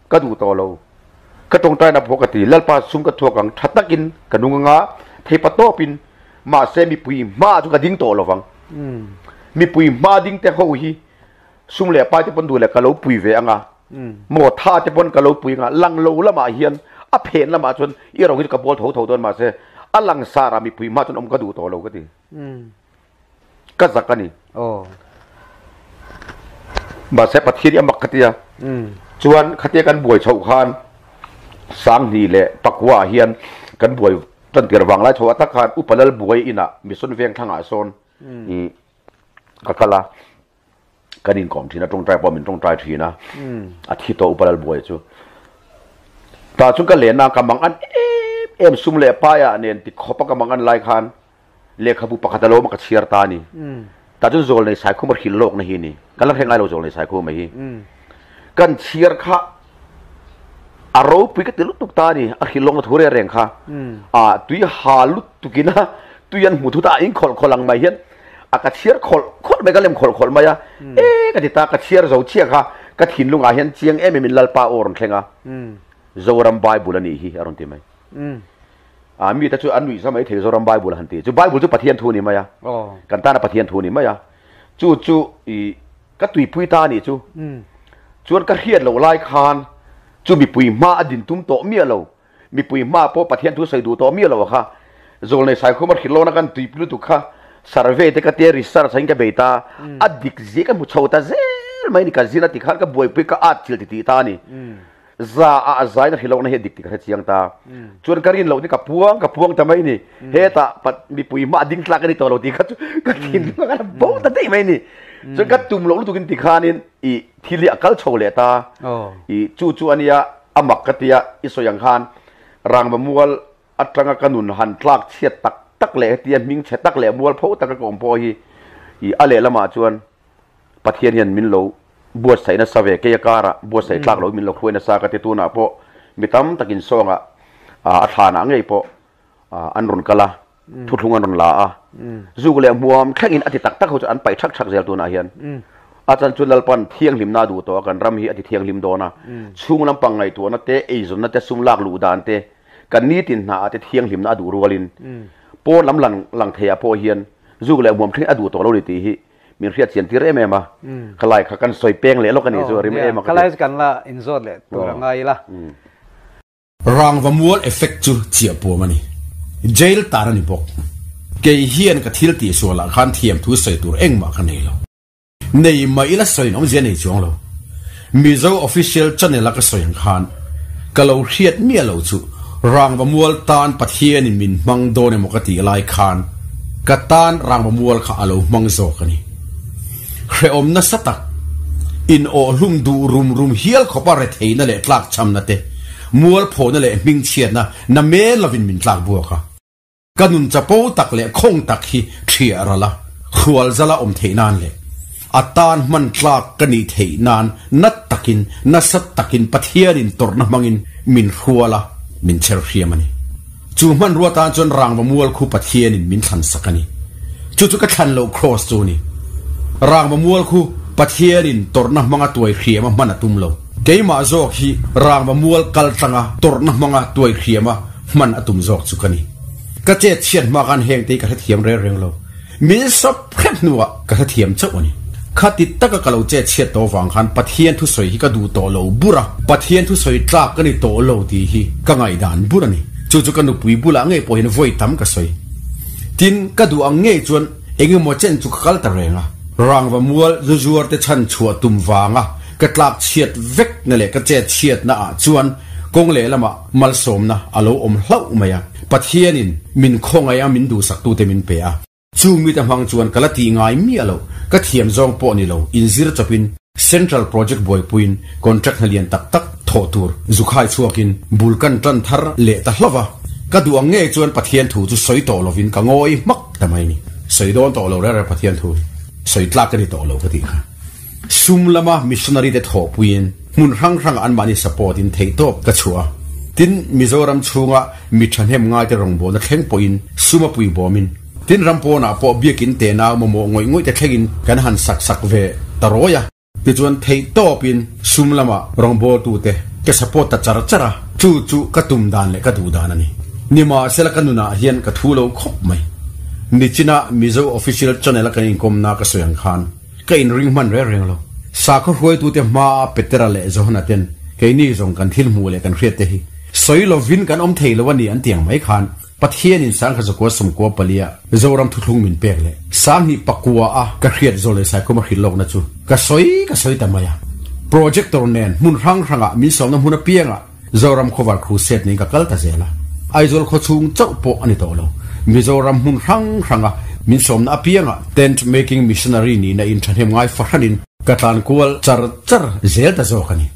Ka duh tawh lo. Ka tawngtaina pawh ka ti, Lalpa sum ka thuak ang, tha takin ka nung anga, theipa tawpin, mahse mipui hmaah chuan ka ding tawh lovang. Mipui hma ding te ho hi sum leh pai te pawn duh leh ka lo pui ve anga, maw tha te pawn ka lo pui anga, lang lo lamah hian a phen lamah chuan i ro hi chu ka bawl tho tho dawn mahse a lang sarah mipui hma chuan awm ka duh tawh lo ka ti. Ka zak a ni. Mahse Pathian hi a mak ka tia. Chuan khatia kan buai chhoh khan Sanghni leh Pakua ah hian kan buai tan tir vang lai chhoh ah tak khan Upa Lalbuai inah Mission Vengthlangah sawn ka kal a. Kan inkawm thin a, tawngtai pawh min tawngtai thin a, a thi tawh Upa Lalbuai chu. Tah chuan ka lenna ka mang an em em sum leh paiah nen ti khawpa ka mang an lai khan lehkhabu pakhat a lo awm a ka chhiar ta a ni. Tah chuan Zawlnei Saikhum a hrilh lawkna hi a ni. Kan la hre ngai lo Zawlnei Saikhum a hi. Kan chhiar kha a ropui ka ti lutuk ta a ni. A hrilh lawkna thu reng reng kha a tui ha lutukin a tui an hmu thut a, a in khawlh khawlh ang mai hian a ka chhiar khawlh khawlh mai, ka lem khawlh khawlh mai a. E ka ti ta, ka chhiar zo chiah kha ka thinlungah hian chiang em em in Lalpa aw rawn thleng a, Zoram Bible a nih hi a rawn ti mai. A mite chu an nuihza mai thei Zoram Bible han ti. Chu Bible chu Pathian thu a ni mai a, kan tana Pathian thu a ni mai a. Chu chu i ka tuipui ta a nih chu. Chuan ka hriat loh lai khan chu mipui hma a din tum tawh miah lo. Mipui hma pawh Pathian thu sawi duh tawh miah lo kha. Zawlnei Saikhuma hrilhlawna kan tuipui lutuk kha survey te ka tia research in ka bei ta. A dik zia ka hmu chho ta zel mai ni ka zin a ti khan ka buaipui ka at chilh ti tih ta a ni. Za ah a zain a hrilhlawkna hi a dik tih ka hre chiang ta. Chuan ka rin loh ni ka puang ka puang ta mai ni. Hetah mipui hma a ding tlak a ni tawh lo tih kha chu ka thinlung a bo ta daih mai ni. Chuan ka tum loh lutukin tikhanin i thil hi a kal chho leh ta. I chu chu a nia a mak ka tia i sawi ang khan rangva mual atanga ka nun han tlak chhiat tak tak leh hetia hming chhe tak leh mual pho taka ka awm pawh hi i a lehlamah chuan Pathian hian min lo buatsaih nasa ve kei a karah buatsaih tlak loin min lo hruai nasa ka ti tunah pawh mi tam takin sawngah a thlanah ngei pawh an rawn kal a thuthlung an rawn la a zuk leh hmuam thlengin a ti tak tak ho chu an paih thak thak zel tunah hian a chan chu Lalpan thianghlimna a duh tawh a kan ram hi a ti thianghlim dawn a chhung lampang ngaihtuahna te eizawnna te sum lak luh dan te kan nitin hna ah te thianghlimna a duh rualin pawn lam lang lang theiah pawh hian zuk leh hmuam thlengin a duh tawh lo ni tih hi min hriat chian tir em em a khalai kha kan sawi peng leh lawk a ni chu a rim em a khalai chu kan la inzawt leh tur a ngai ila. Rangva mual effect chu chiah puam a ni. Jail tar a ni bawk. Kei hian ka thil tih sualah khan thiam thu sawi tur engmah ka nei lo. Nei mah ila sawiin awmzia nei chuang lo. Mizo official channel a ka sawi ang khan ka lo hriat miah lo chu Rangva mual tan Pathianin min hmang dawn emaw ka tih lai khan ka tan Rangva mual kha a lo hmang zawk a ni. Hrehawm nasa tak, in awhhlum duh rum rum hial khawpa retheihna leh tlakchhamna te, mualphawhna leh hmingchhiatna na mel lovin min tlak buak a. Ka nun chapo tak leh khawng tak hi thiah ral a, hrual zala awm theih nan leh a tan hman tlak ka nih theih nan nat takin, nasa takin Pathianin tawrhna hmangin min hrual a, min cher hriam a ni. Chu hmanrua tan chuan rangva mual khu Pathianin min thlan sak a ni. Chu chu ka thlan loh kraws chu a ni. Rangva mual khu Pathianin tawrhna hmanga tuai hriama hman a tum lo. Keimah zawk hi rangva mual kal tlanga tawrhna hmanga tuai hriama hman a tum zawk chu ka ni. Ka chet chhiat hma khan heng te hi ka hrethiam reng reng lo. Min sawp hrep hnuah ka hrethiam chauh a ni. Khati taka ka lo chet chhiat tawh vang khan Pathian thusawi hi ka duh tawh lo bur a, Pathian thusawi tlak ka ni tawh lo tih hi ka ngaihdan bur a ni. Chu chu ka nupui bulah ngei pawh hian vawi tam ka sawi. Tin, ka duh ang ngei chuan eng emaw chen chu ka kal ta reng a. Rangva mual zu zuar te chhan chhuah tum vanga ka tlak chhiat vek na leh ka chet chhiatna ah chuan kawng lehlamah Malsawmna a lo awm hlauh mai a, Pathianin min khawngaih a, min duhsaktute min pe a. Chung mite hmang chuan ka la tih ngai miah lo, ka thiam zawng pawh ni lo, inzir chawpin Central Project buaipuiin contract hna lian tak tak thawh tur zukhai chhuakin bul kan tan thar leh ta hlauh a. Ka duh ang ngei chuan Pathian thu chu sawi tawh lovin ka ngawi hmak ta mai ni. Sawi dawn tawh lo reng reng Pathian thu hi sawi tlak ka ni tawh lo ka tih kha. Sum lama missionary te thawhpuiin hmun hrang hrangah anmahni support in theihtawp ka chhuah a. Tin, Mizoram chhunga mi thahnem ngaite rawngbawlna thleng pawhin sum a puibawmin, tin ram pawnah pawh biakin tena mamawh ngawih ngawih te thlengin kan han sak sak ve ta rawi a. Tichuan theihtawpin sum lama rawngbawltute ka support ta char char a, chu chu ka tum dan leh ka duh dan a ni. Nimahsela ka nunah hian ka thu lo khawp mai. Nichina Mizo Official Channel a kan inkawmna ka sawi ang khan, Ka inring hman reng reng lo. Sakhaw hruaitute hmaa Petera leh Johana ten keini zawng kan thil hmuh leh kan hriat te hi sawi lovin kan awm thei lo a ni an ti ang mai khan Pathianin Sangha Zakua Sawmkua Palia Zoram thuthlung min pek leh Sanghnih Pakua a ka hriat zawl leh Saikhuma hrilh lawkna chu ka sawi ka sawi ta mai a. Projector nen hmun hrang hrangah min sawmna hmun apiangah Zoram Khawvar Crusade nen ka kal ta zel a, Aizawl khawchhung chauh pawh a ni tawh lo. Mizoram hmun hrang hranga min sawmna apiangah tent making missionary nihna in thahnem ngai fahranin ka tlan kual char char zel ta zawk a ni.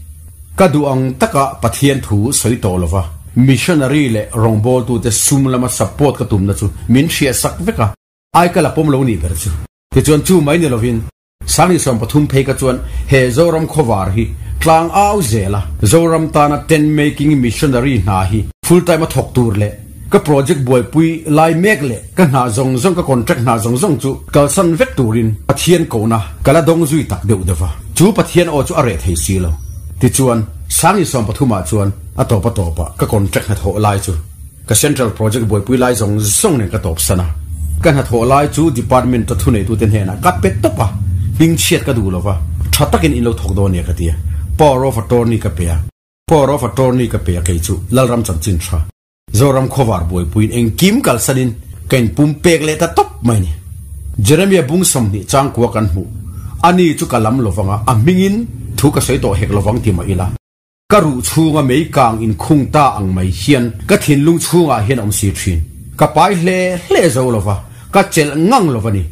Ka duh ang taka Pathian thu sawi tawh lova missionary leh rawngbawltute sum lama support ka tumna chu min hriatsak vek a, ai ka la pawm lo nih ber chu. Tichuan chu mai ni lovin Sangni 13 phei ka chuan he Zoram khawvar hi tlang au zel a, Zoram tana tent making missionary hna hi full time a thawk tur leh ka project buaipui lai mek leh ka hna zawng zawng ka contract hna zawng zawng chu kalsan vek turin Pathian kohna ka la dawng zui tak deuh deuh a, chu Pathian aw chu a reh thei si lo. Tichuan Sangni 30 ah chuan a tawp a tawpah ka contract hnathawh lai chu Ka Central Project buaipui lai zawng zawng nen ka tawp san a, ka hnathawh lai chu Department a thuneitute hnenah ka pe tawp a, hmingchhiat ka duh lova, tha takin in lo thawk dawn nia ka ti a, Power of Attorney ka pe a, Power of Attorney ka pe a kei chu Lalram chanchin tha, Zoram khawvar buaipuiin engkim kalsanin ka inpum pek leh ta tawp mai ni. Jeremia bung 20 changkua kan hmuh, ani chu ka lam lovanga a hmingin thu ka sawi tawh hek lovang ti mah ila. Ka ruh chhunga mei kang inkhung ta ang mai hian ka thinlung chhungah hian a awm si thin. Ka pai hle hle zo lova, ka chelh ngang lova ni.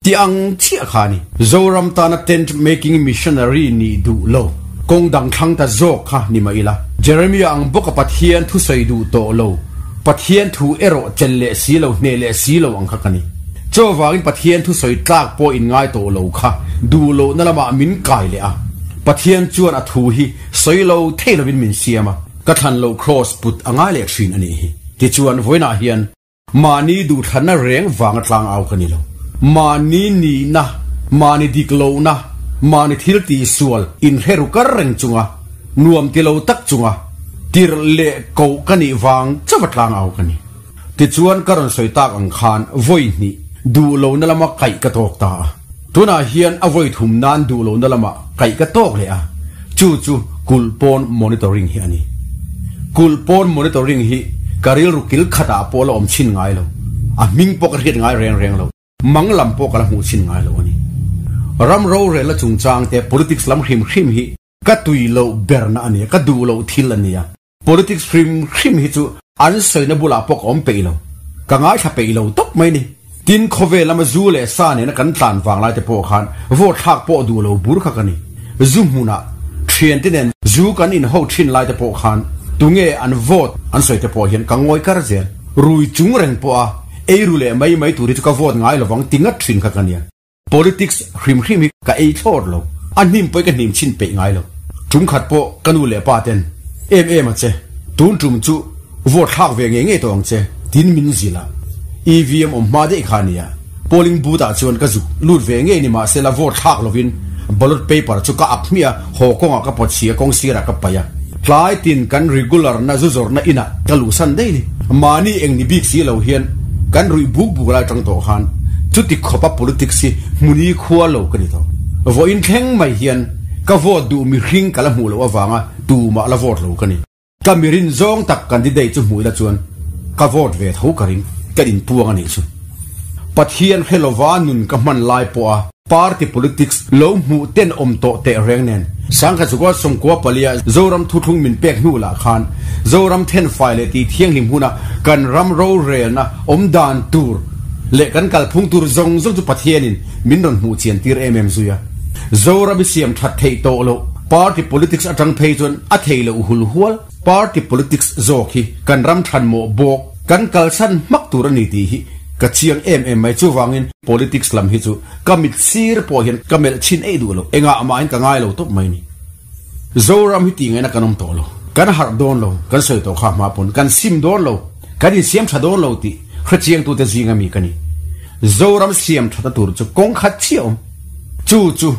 Ti ang chiah kha a ni. Zoram tana tent making missionary nih duh lo, kawng dang thlang ta zawk kha ni mah ila. Jeremia ang bawka Pathian thusawi duh tawh lo, Pathian thu erawh chelh leh si lo, hneh leh si lo ang kha ka ni. Chuvangin Pathian thusawi tlak pawh in ngai tawh lo kha duh lohna lamah min kai leh a. Pathian chuan a thu hi sawi lo thei lovin min siam a, ka thlan loh kraws put a ngai leh thin a nih hi. Tichuan, vawiinah hian mahni duhthlanna reng vanga tlang au ka ni lo. Mahni nihna, mahni dik lohna, mahni thil tihsual inhre ru kar reng chunga, nuam ti lo tak chunga tirh leh koh ka nih vang chauha tlang au ka ni. Tichuan ka rawn sawi tak ang khan vawi hnih duh lohna lama kaih ka tawk ta a. Tunah hian a vawi thum nan duh lohna lama kaih ka tawk leh a, chu chu kulh pawn monitoring hi a ni. Kulh pawn monitoring hi ka rilru kil khatah pawh la awm chhin ngai lo, a hming pawh ka hriat ngai reng reng lo. Mang lam pawh ka la hmuh chhin ngai lo a ni. Ram rorelna chungchang te politics lam hrim hrim hi ka tui loh berna a ni a, ka duh loh thil a ni a. Politics hrim hrim hi chu an sawina bulah pawh ka awm peih lo, ka ngaithla peih lo tawp mai ni. Tin, khawvel lama zu leh sa nena kan tlan vang lai te pawh khan vote thlak pawh duh lo bur kha ka ni. Zu hmunah thiante nen zu kan inho thin lai te pawh khan tunge an vote an sawi te pawh hian ka ngawi kar zel. Rui chung reng pawha eiru leh mai mai tur hi chu ka vote ngai lovang ti ngat thin kha ka nia. Politics hrim hrim hi ka ei thlawt lo, a hnim pawh i ka hnim chhin peih ngai lo. Tum khat pawh ka nu leh pa ten, Em em a che, tun tum chu vote thlak ve ngei ngei tawh ang che, tin min zilh a. EVM awm hma daih kha a nia. Polling booth ah chuan ka zuk lut ve ngei ni mahsela vote thlak lovin ballot paper chu ka ak hmiah a, haw kawngah ka pawt si a, kawng sirah ka paih a. Tlai tin kan regular na zu zawrhna inah ka luhsan daih ni. Mahni eng ni bik si lo hian kan ruih buk buk lai tang tawh khan chuti khawpa politics hi hmuni khua lo ka ni tawh. Vawiin thleng mai hian ka vote duh mihring ka la hmuh loh avanga tumah la vote lo ka ni. Ka mirin zawng tak candidate chu hmuh ila chuan ka vote ve tho ka ring, ka inpuang a nih chu. Pathian hre lova nun ka hman lai pawha party politics lo hmuh ten awm tawh teh reng nen Sangkha Chukua Sawmkua Palia Zoram thuthlung min pek hnu lah khan Zoram thenfai leh tih thianghlim huna kan ram rorelna awm dan tur leh kan kalphung tur zawng zawng chu Pathianin min rawn hmuh chian tir em em zui a. Zoram i siam that theih tawh loh party politics atang phei chuan a thei loh hul hual. Party politics zawk hi kan ram thanmawh bawk kan kalsan hmak tur a ni tih hi ka chiang em em mai. Chuvangin politics lam hi chu ka mit sir pawh hian ka melh chhin eih duh lo. Engah mahin ka ngai lo tawp mai ni. Zoram hi tih ngaihna kan awm tawh lo. Kan harh dawn lo, kan sawi tawh kha hma pawn kan sim dawn lo, kan insiam tha dawn lo tih hrechiangtute zinga mi ka ni. Zoram siam thata tur chu kawng khat chiah awm. Chu chu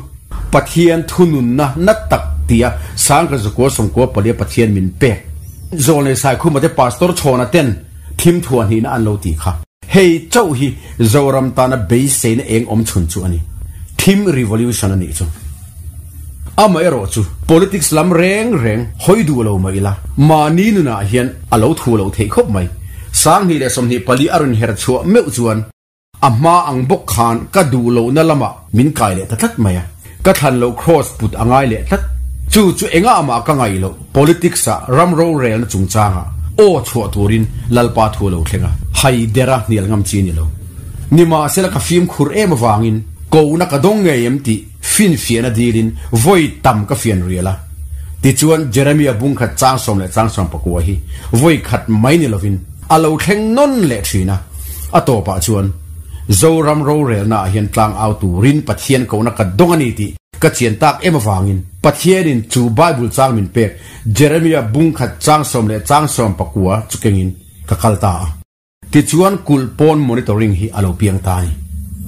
Pathian thununna na tak tia Sangkhat Zakua Sawmkua Palia Pathian min pek. Zawlnei Saikhuma te Pastor Chhawna ten thim thuah hnihna an lo tih kha. Hei chauh hi Zoram tana beiseina eng awm chhun chu a ni. Thim revolution a nih chu. Amaherawh chu politics lam reng reng hawi duh lo mah ila, mahni nunah hian a lo thu lo theih khawp mai. 2024 a rawn her chhuah meuh chuan a hma ang bawk khan ka duh lohna lamah min kai leh ta tlat mai a, ka thlan loh cross put a ngai leh tlat. Chu chu engah mah ka ngaih loh, politics ah ram rorelna chungchangah aw chhuah turin Lalpa thu a lo thleng a, hai dera hnial ngam chi ni lo. Nimahsela ka fimkhur em avangin kohna ka dawng ngei em tih Finfiahna dilin vawi tam ka fian rial a. Tichuan, Jeremia bung khat chang sawm leh chang sawm pakua hi vawi khat mai ni lovin a lo thleng nawn leh thin a. A tawpah chuan, Zoram rorelnaah hian tlang au turin Pathian kohna ka dawng a ni tih ka chian tak em avangin Pathianin chu Bible chang min pek Jeremia bung khat chang sawm leh chang sawm pakua chu kengin ka kal ta a. Tichuan kulh pawn monitoring hi a lo piang ta a ni.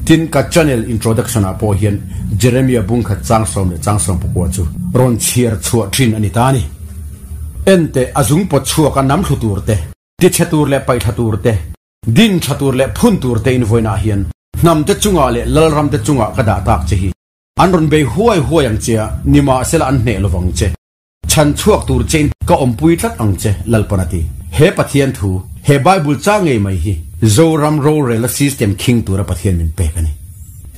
Tin, ka channel introduction ah pawh hian Jeremia bung khat chang sawm leh chang sawm pakua chu rawn chhiar chhuah thin a ni ta a ni. Enteh, a zung pawt chhuak a nam thlu tur te, tichhe tur leh paihthla tur te, din tha tur leh phun tur te in vawiinah hian hnam te chungah leh lalram te chungah ka dah tak che hi an rawn bei huai huai ang che a, nimahsela an hneh lovang che. Chhan chhuak tur chein ka awmpui tlat ang che, Lalpan a ti. He Pathian thu, he Bible chang ngei mai hi Zoram rorelna system khing tura Pathian min pek a ni.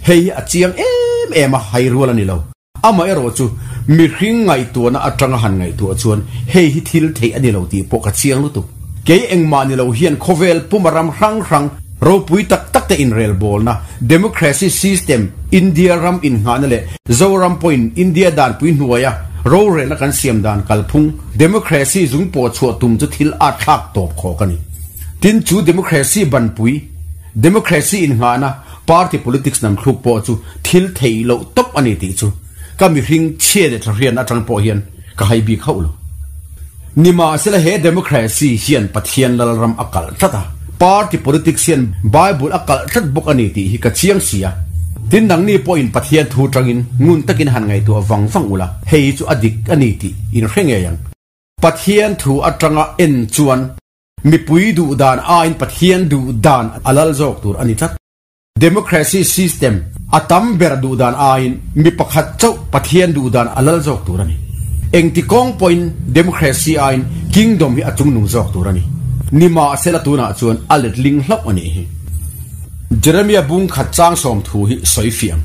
Hei hi a chiang em em a, hai rual a ni lo. Amaherawh chu mihring ngaihtuahna atanga han ngaihtuah chuan hei hi thil theih a ni lo tih pawh ka chiang lutuk. Kei engmah ni lo hian khawvel puma ram hrang hrang ropui tak tak te inrelbawlna, democracy system, India ram innghahna leh Zoram pawhin India danpui hnuaia rorelna kan siam dan kalphung, democracy zung pawh chhuah tum chu thil at thlak tawp khawk a ni. Tin, chu democracy banpui, democracy innghahna, party politics nam thluk pawh chu thil theih loh tawp a ni tih chu ka mihring chhia leh thahrian atang pawh hian ka hai bik hauh lo. Nimahsela he democracy hian Pathian Lalram a kalh tlat a, party politics hian Bible a kalh tlat bawk a ni tih hi ka chiang si a. Tin nangni pawhin Pathian thu tangin ngun takin han ngaihtuah vang vang ula, hei hi chu a dik a ni tih in hre ngei ang. Pathian thu atanga en chuan mipui duh dan aiin Pathian duh dan a lal zawk tur a ni tlat. Democracy system a tam ber duh dan aiin mi pakhat chauh Pathian duh dan a lal zawk tur a ni. Engti kawng pawhin democracy aiin kingdom hi a chungnung zawk tur a ni. Nimahsela tunah chuan a letling hlauh a nih hi. Jeremia bung khat chang sawm thu hi sawi fiah ang.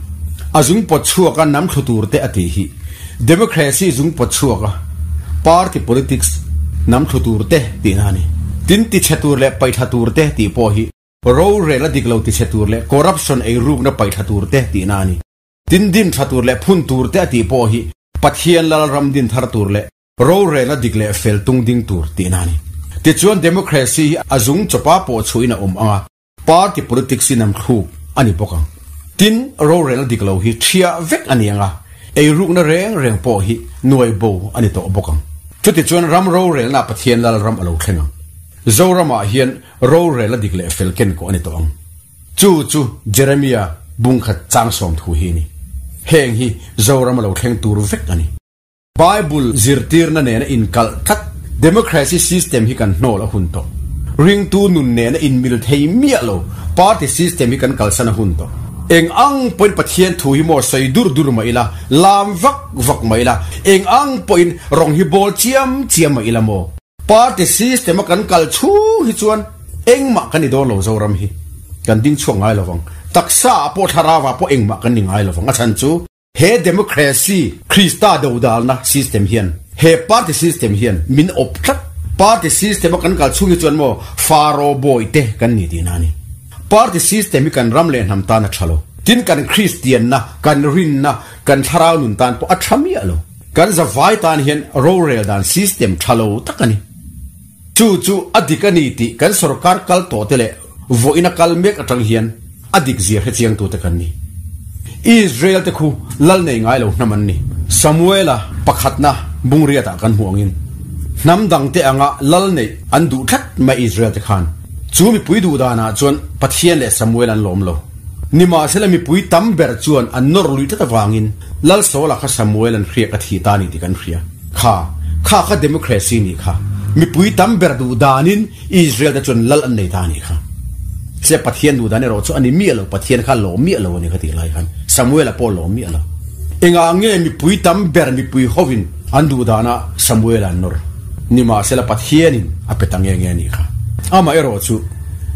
A zung pawt chhuak a nam thlu tur te a tih hi democracy zung pawt chhuak a party politics nam thlu tur te tihna a ni. Tin tichhe tur leh paihthla tur te tih pawh hi Rorel a dik lo tichhe tur leh corruption ei rukna paih thla tur te tihna a ni. Tin din tha tur leh phun tur te a tih pawh hi Pathian Lalram din thar tur leh rorel a dik leh fel tung ding tur tihna a ni. Tichuan democracy hi a zung chawpa pawh chhuahin a awm ang a, party politics in an thluk a ni bawk ang. Tin rorel a dik lo hi ṭhia vek a ni ang a, ei rukna reng reng pawh hi nuai bo a ni tawh bawk ang. Chutichuan ram rorelna Pathian Lalram a lo thleng ang. Zoramah hian rorel a dik leh fel ken kawh a ni tawh ang. Chu chu Jeremia bung khat chang sawm thu hi a ni. Heng hi Zoram a lo thleng tur vek a ni. Bible zirtirna nena inkalh tlat democracy system hi kan hnawl a hun tawh. Ringtu nun nena inmil thei miah lo party system hi kan kalsan a hun tawh. Eng ang pawhin Pathian thu hi maw sawi dur dur mah ila, lam vak vak mah ila, eng ang pawhin rawng hi bawl chiam chiam mah ila maw? Party system a kan kal chhung hi chuan engmah kan ni dawn lo Zoram hi kan ding chhuak ngai lovang. Taksa ah pawh thlarau ah pawh engmah kan ni ngai lovang. A chhan chu he democracy Krista dodalna system hian he party system hian min awp tlat. Party system a kan kal chhung hi chuan maw Faro bawi te kan ni tihna a ni. Party system hi kan ram leh hnam tan a tha lo. Tin kan Kristianna, kan rinna, kan thlarau nun tan pawh a tha miah lo. Kan zavai tan hian rorel dan system tha lo tak a ni. Chu chu a dik a ni tih kan sorkar kal tawh te leh vawiin a kal mek atang hian a dik zia hrechiangtute kan ni. Israel te khu lal nei ngai lo hnam an ni. Samuela pakhatna bungriatah kan hmuh angin hnam dangte anga lal neih an duh tlat mai Israel te khan. Chu mipui duh danah chuan Pathian leh Samuel an lawm lo. Nimahsela mipui tam ber chuan an nawr lui tlat avangin Lal Saula kha Samuel an hriak a thih ta ni tih kan hria. Kha, kha kha democracy nih kha. Mipui tam ber duh danin Israel te chuan lal an nei ta nih kha. Se Pathian duh dan erawh chu a ni miah lo, Pathian kha lawm miah lo a ni kha tih lai khan Samuel a pawh lawm miah lo. Engah nge mipui tam ber mipui hovin an duh danah Samuel an nawr? Nimahsela Pathianin a pe ta nge nge nih kha. Amah erawh chu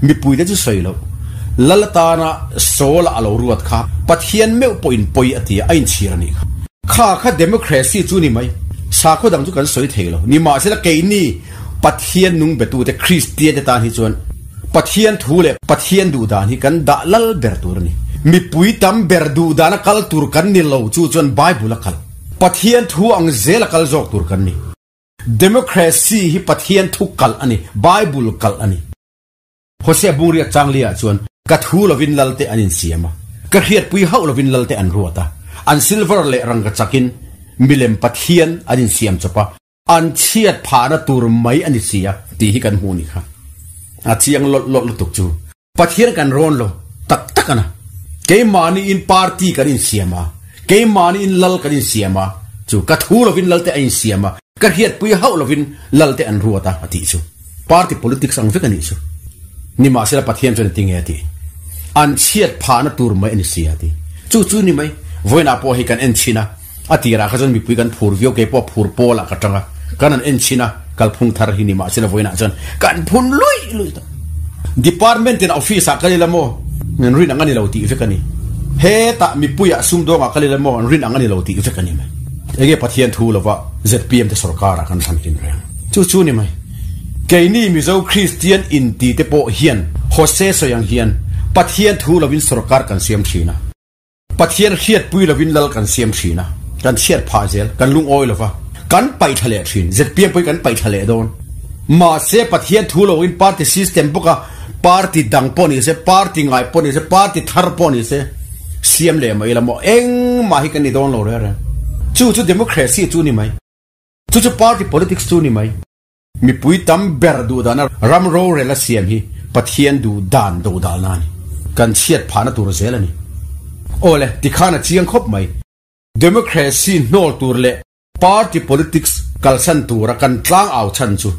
mipuite chu sawi loh. Lal atana Saul-a a lo ruat kha Pathian meuh pawhin pawi a ti a, a inchhir a nih kha. Kha kha democracy chu ni mai. Sakhaw dang chu kan sawi thei lo. Nimahsela keini Pathian nung betute Kristian te tan hi chuan Pathian thu leh Pathian duh dan hi kan dah lal ber tur a ni. Mipui tam ber duh dana kal tur kan ni lo chu chuan Bible a kal. Pathian thu ang zel a kal zawk tur kan ni. Democracy hi Pathian thu kalh a ni, Bible kalh a ni. Hosea Bungriat Changlia chuan ka thu lovin lalte an insiam a, ka hriatpui hauh lovin lalte an ruat a, an silver leh rangka chakin milem pathian an insiam chawp a, an chhiat phahna tur mai a ni si a tih hi kan hmuh ni kha. A chiang lawlh lawlh lutuk chu. Pathian kan rawn lo tak tak a na. Keimahni in party kan insiam a, keimahni in lal kan insiam a, chu ka thu lovin lalte a insiam a, ka hriatpui hauh lovin lalte an ruat a, a tih chu. Party politics ang vek a nih chu. Nimahsela Pathian chuan engtin nge a tih? An chhiat phahna tur mai a ni si a ti. Chu chu ni mai. Vawiinah pawh hei kan en chhin a, a tirah kha chuan mipui kan phur viau, kei pawh phur pawlah ka tang a, kan han en chhin a, kalphung thar hi nimahsela vawiinah chuan kan phun luih luih tawh. Department in office ah kal ila maw an rin ang a ni lo tih vek a ni. Hetah mipuiah sumdawngah kal ila maw an rin ang a ni lo tih vek a ni mai. Enge Pathian thu lova zpm te sorkarah kan thlan hlin reng. Chu chu ni mai. Keini Mizo Kristian inti te pawh hian Hose sawi ang hian Pathian thu lovin sorkar kan siam thin a. Pathian hriatpui lovin lal kan siam thin a. Kan chhiat phah zel, kan lungawi lova kan paih thla leh thin. Zpm pawhin kan paih thla leh dawn. Mahse Pathian thu lovin party system bawka party dang pawh ni se, party ngai pawh ni se, party thar pawh ni se siam leh mai ila maw engmah hi kan ni dawn lo reng reng. Chu chu democracy chu ni mai. Chu chu party politics chu ni mai. Mipui tam ber duh dana ram rorel a siam hi Pathian duh dan do dalna a ni. Kan chhiat phahna tur zel a ni. Awle, tikhan a chiang khawp mai. Democracy hnawl tur leh party politics kalsan tura kan tlang au chhan chu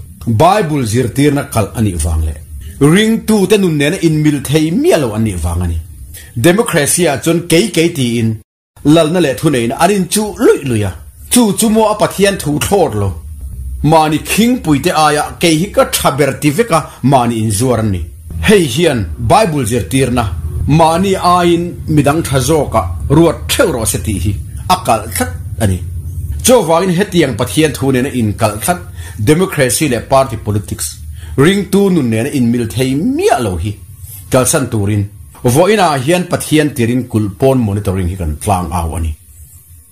Bible zirtirna kalh a nih vang leh ringtute nun nena inmil thei miah lo an nih vang a ni. Democracy ah chuan kei kei tiin Lalna leh thuneihna an inchuh luih luih a, chu chu maw a Pathian thu thlawt lo. Mahni khingpuite aia kei hi ka tha ber ti veka mahni inzuar an ni. Hei hian Bible zirtirna, mahni aiin midang tha zawkah ruat theuh rawh se tih hi a kalh tlat a ni. Chuvangin hetiang Pathian thu nena inkalh tlat democracy leh party politics ringtu nun nena inmil thei miah lo hi kalsan turin Vawiinah hian Pathian tirin kulh pawn monitoring hi kan tlang au a ni.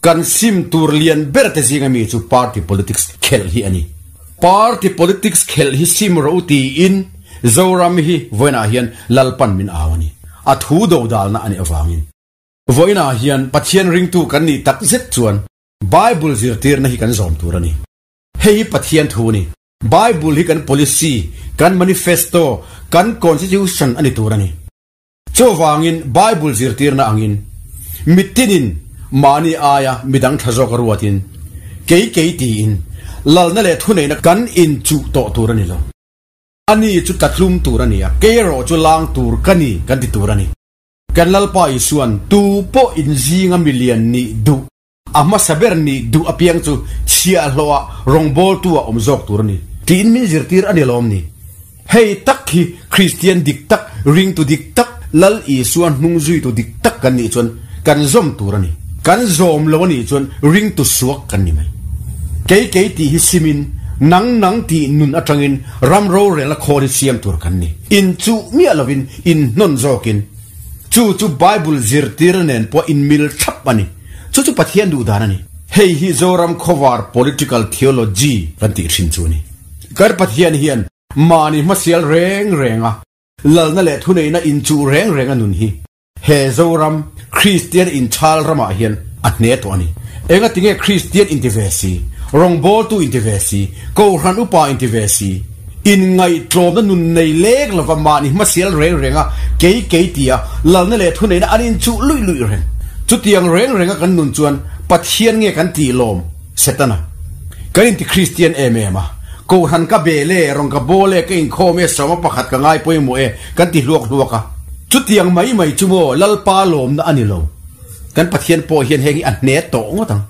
Kan sim tur lian ber te zinga mi chu party politics khelh hi a ni. Party politics khelh hi sim rawh u tiin Zoram hi vawiinah hian Lalpan min au a ni. A thu dodalna a nih avangin. Vawiinah hian Pathian ringtu kan nih tak zet chuan Bible zirtirna hi kan zawm tur a ni. Hei hi Pathian thu a ni. Bible hi kan policy, kan manifesto, kan constitution a ni tur a ni. Chuvangin Bible zirtirna angin mitinin mahni aia midang tha zawk a ruatin kei kei tiin lalna leh thuneihna kan inchuh tawh tur a ni lo. Ani chu tlatlum tur a ni a, kei erawh chu lang tur ka ni kan ti tur a ni. Kan Lalpa Isuan tu pawh inzinga milian nih duh A hmasa ber nih duh apiang chu chhiahhlawhah rawngbawltu a awm zawk tur a ni tiin min zirtir a ni lawm ni? Hei tak hi Kristian dik tak, ringtu dik tak, Lal Isua hnungzuitu dik tak kan nih chuan kan zawm tur a ni. Kan zawm lo a nih chuan ringtu suak kan ni mai. Kei kei tih hi simin Nang nang tih nun atangin ram rorelna khawl hi siam tur kan ni. Inchuh miah lovin, inhnawn zawkin. Chu chu Bible zirtirna nen pawh inmil thlap a ni. Chu chu Pathian duh dan a ni. Hei hi Zoram khawvar political theology kan tih thin chu a ni. Kan Pathian hian mahni hmasial reng renga lalna leh thuneihna inchuh reng renga nun hi He Zoram Kristian inchhal ramah hian a hne tawh a ni. Enga tinge Kristian inti ve si, rawngbawltu inti ve si, Kohhran upa inti ve si, inngaihtlawmna nun nei lek lova mahni hmasial reng renga kei kei tia lalna leh thuneihna an inchuh luih luih reng. Chutiang reng renga kan nun chuan Pathian nge kan tih lawm? Setana. Kan inti Kristian em em a, Kohhran ka bel e, rawn ka bawl e, ka inkhawm e, sawma pakhat ka ngai pawimawh e, kan ti hluak hluak a. Chutiang mai mai chu maw Lalpa lawmna a ni lo. Kan Pathian pawh hian heng hi a hne tawh ngawt ang.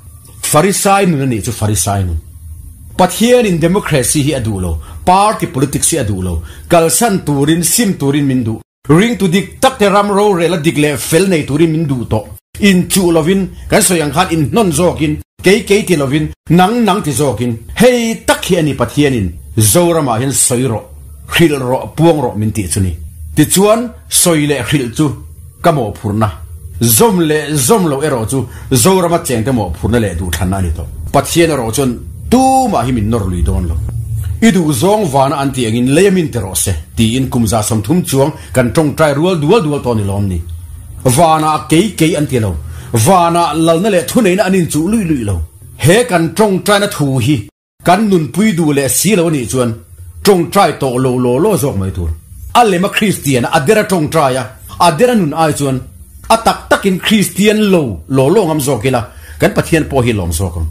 Farisai nun a nih chu Farisai nun. Pathianin democracy hi a duh lo, party politics hi a duh lo. Kalsan turin, sim turin min duh. Ringtu dik tak te ram rorel a dik leh fel nei turin min duh tawh. Inchuh lovin, kan sawi ang khan inhnawn zawkin, kei kei ti lovin, nang nang ti zawkin. Hei tak hi a ni Pathianin Zoramah hian sawi rawh. Hrilh rawh, puang rawh min tih chu ni. Tichuan, sawi leh hrilh chu ka mawhphurhna, zawm leh zawm loh erawh chu Zorama chengte mawhphurhna leh duhthlanna a ni tawh. Pathian erawh chuan tumah hi min nawr lui dawn lo. I duhzawng vana an tih angin lei a min ti rawh se, tiin kum 30 chuang kan tawngtai rual dual dual tawh ni lawm ni. Vanah kei kei an ti lo. Vanah lalna leh thuneihna an inchuh luih luih lo. He kan tawngtaina thu hi Kan nunpui duh leh si lo anih chuan tawngtai tawh lo law law zawk mai tur. A lema Kristian a dera tawngtai a, a dera nun ai chuan a tak takin Kristian lo law law ngam zawk ila kan Pathian pawh hi lawm zawk ang.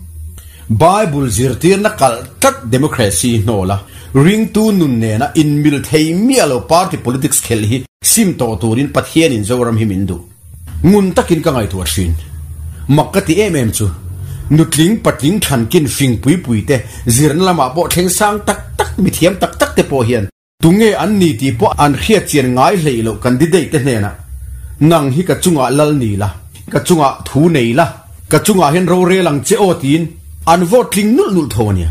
Bible zirtirna kalh tlat democracy hnawla ringtu nun nena inmil thei miah lo party politics khelh hi sim tawh turin Pathianin Zoram hi min duh. Ngun takin ka ngaihtuah thin. Mak ka ti em em chu, nutling patling thankin fing pui pui te, zirna lamah pawh thleng sang tak tak, mithiam tak tak te pawh hian tunge an ni tih pawh an hriat chian ngai hleih loh candidate te hnenah, Nang hi ka chungah lal ni la, ka chungah thu nei la, ka chungah hian rorel ang che aw tiin an vote tling nulh nulh tho a nia.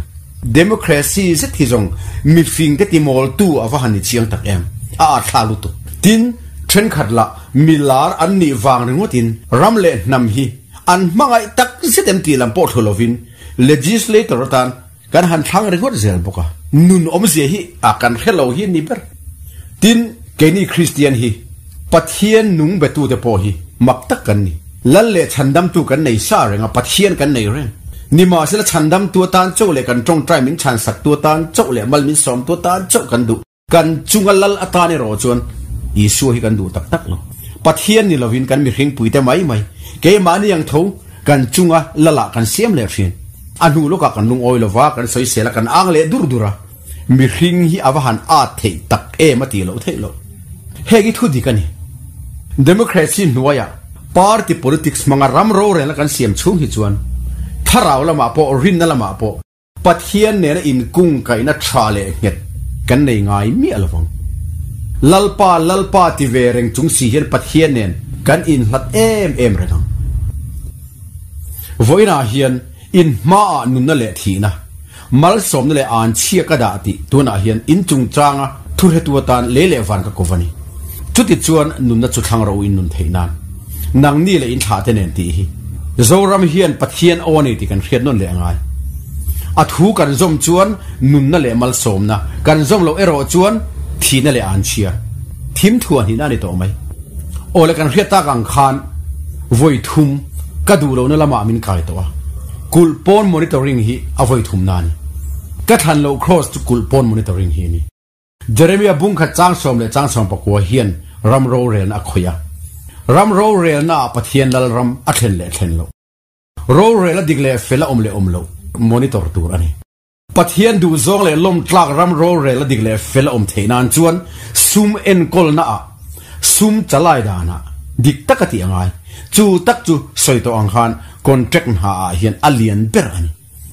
Democracy zet hi zawng mifing te timawltu a va han ni chiang tak em, a athlak lutuk. Tin, thenkhat lah Milar an nih vang ringawtin ram leh hnam hi an hmangaih tak zet em tih lam pawh thlu lovin legislator atan kan han thlang ringawt zel bawk a. Nun awmzia hi a kan hre lo hi a ni ber. Tin, keini Kristian hi Pathian nung betute pawh hi mak tak kan ni. Lal leh chhandamtu kan nei sa reng a, Pathian kan nei reng. Nimahsela chhandamtu atan chauh leh kan tawngtai min chhansaktu atan chauh leh mal min sawmtu atan chauh kan duh. Kan chunga lal atan erawh chuan Isua hi kan duh tak tak lo. Pathian ni lovin kan mihring puite mai mai, keimahni ang tho kan chunga lalah kan siam leh thin. A hnu lawkah kan lungawi lova, kan sawisel a, kan ang leh dur dur a. Mihring hi a va han at theih tak em a tih loh theih loh. Heng hi thu dik a ni. Democracy hnuaiah party politics hmanga ram rorelna kan siam chhung hi chuan thlarau lamah pawh rinna lamah pawh Pathian nena inkungkaihna tha leh nghet kan nei ngai miah lovang. Lalpa, Lalpa ti ve reng chung si hian Pathian nen kan inhlat em em reng ang. Vawiinah hian in hmaah nunna leh thihna, malsawmna leh anchhia ka dah tih tunah hian in chungchanga thuhretu atan lei leh van ka kov a ni. Chuti chuan nunna chu thlang ro in nun theih nan nangni leh in thlah te nen tih hi Zoram hian Pathian aw a ni tih kan hriat nawn leh a ngai. A thu kan zawm chuan nunna leh malsawmna, kan zawm loh erawh chuan thihna leh anchhia thim thuah hnihna a ni tawh mai. Aw le kan hriat tak ang khan vawi thum ka duh lohna lamah min kai tawh a, kulh pawn monitoring hi a vawi thumna a ni. Ka thlan loh cross chu kulh pawn monitoring hi a ni. Jeremia bung khat chang sawm leh chang 19 hian ram rorelna a khawih a. Ram rorelna ah Pathian lal ram a thlen leh thlen loh. Rorel a dik leh fel a awm leh awm loh monitor tur a ni. Pathian duhzawng leh lawmtlak ram rorel a dik leh fel a awm theih nan chuan sum enkawlna ah, sum chalai danah dik tak a tih a ngai. Chu tak chu sawi tawh ang khan contract hna ah hian a lian ber a ni.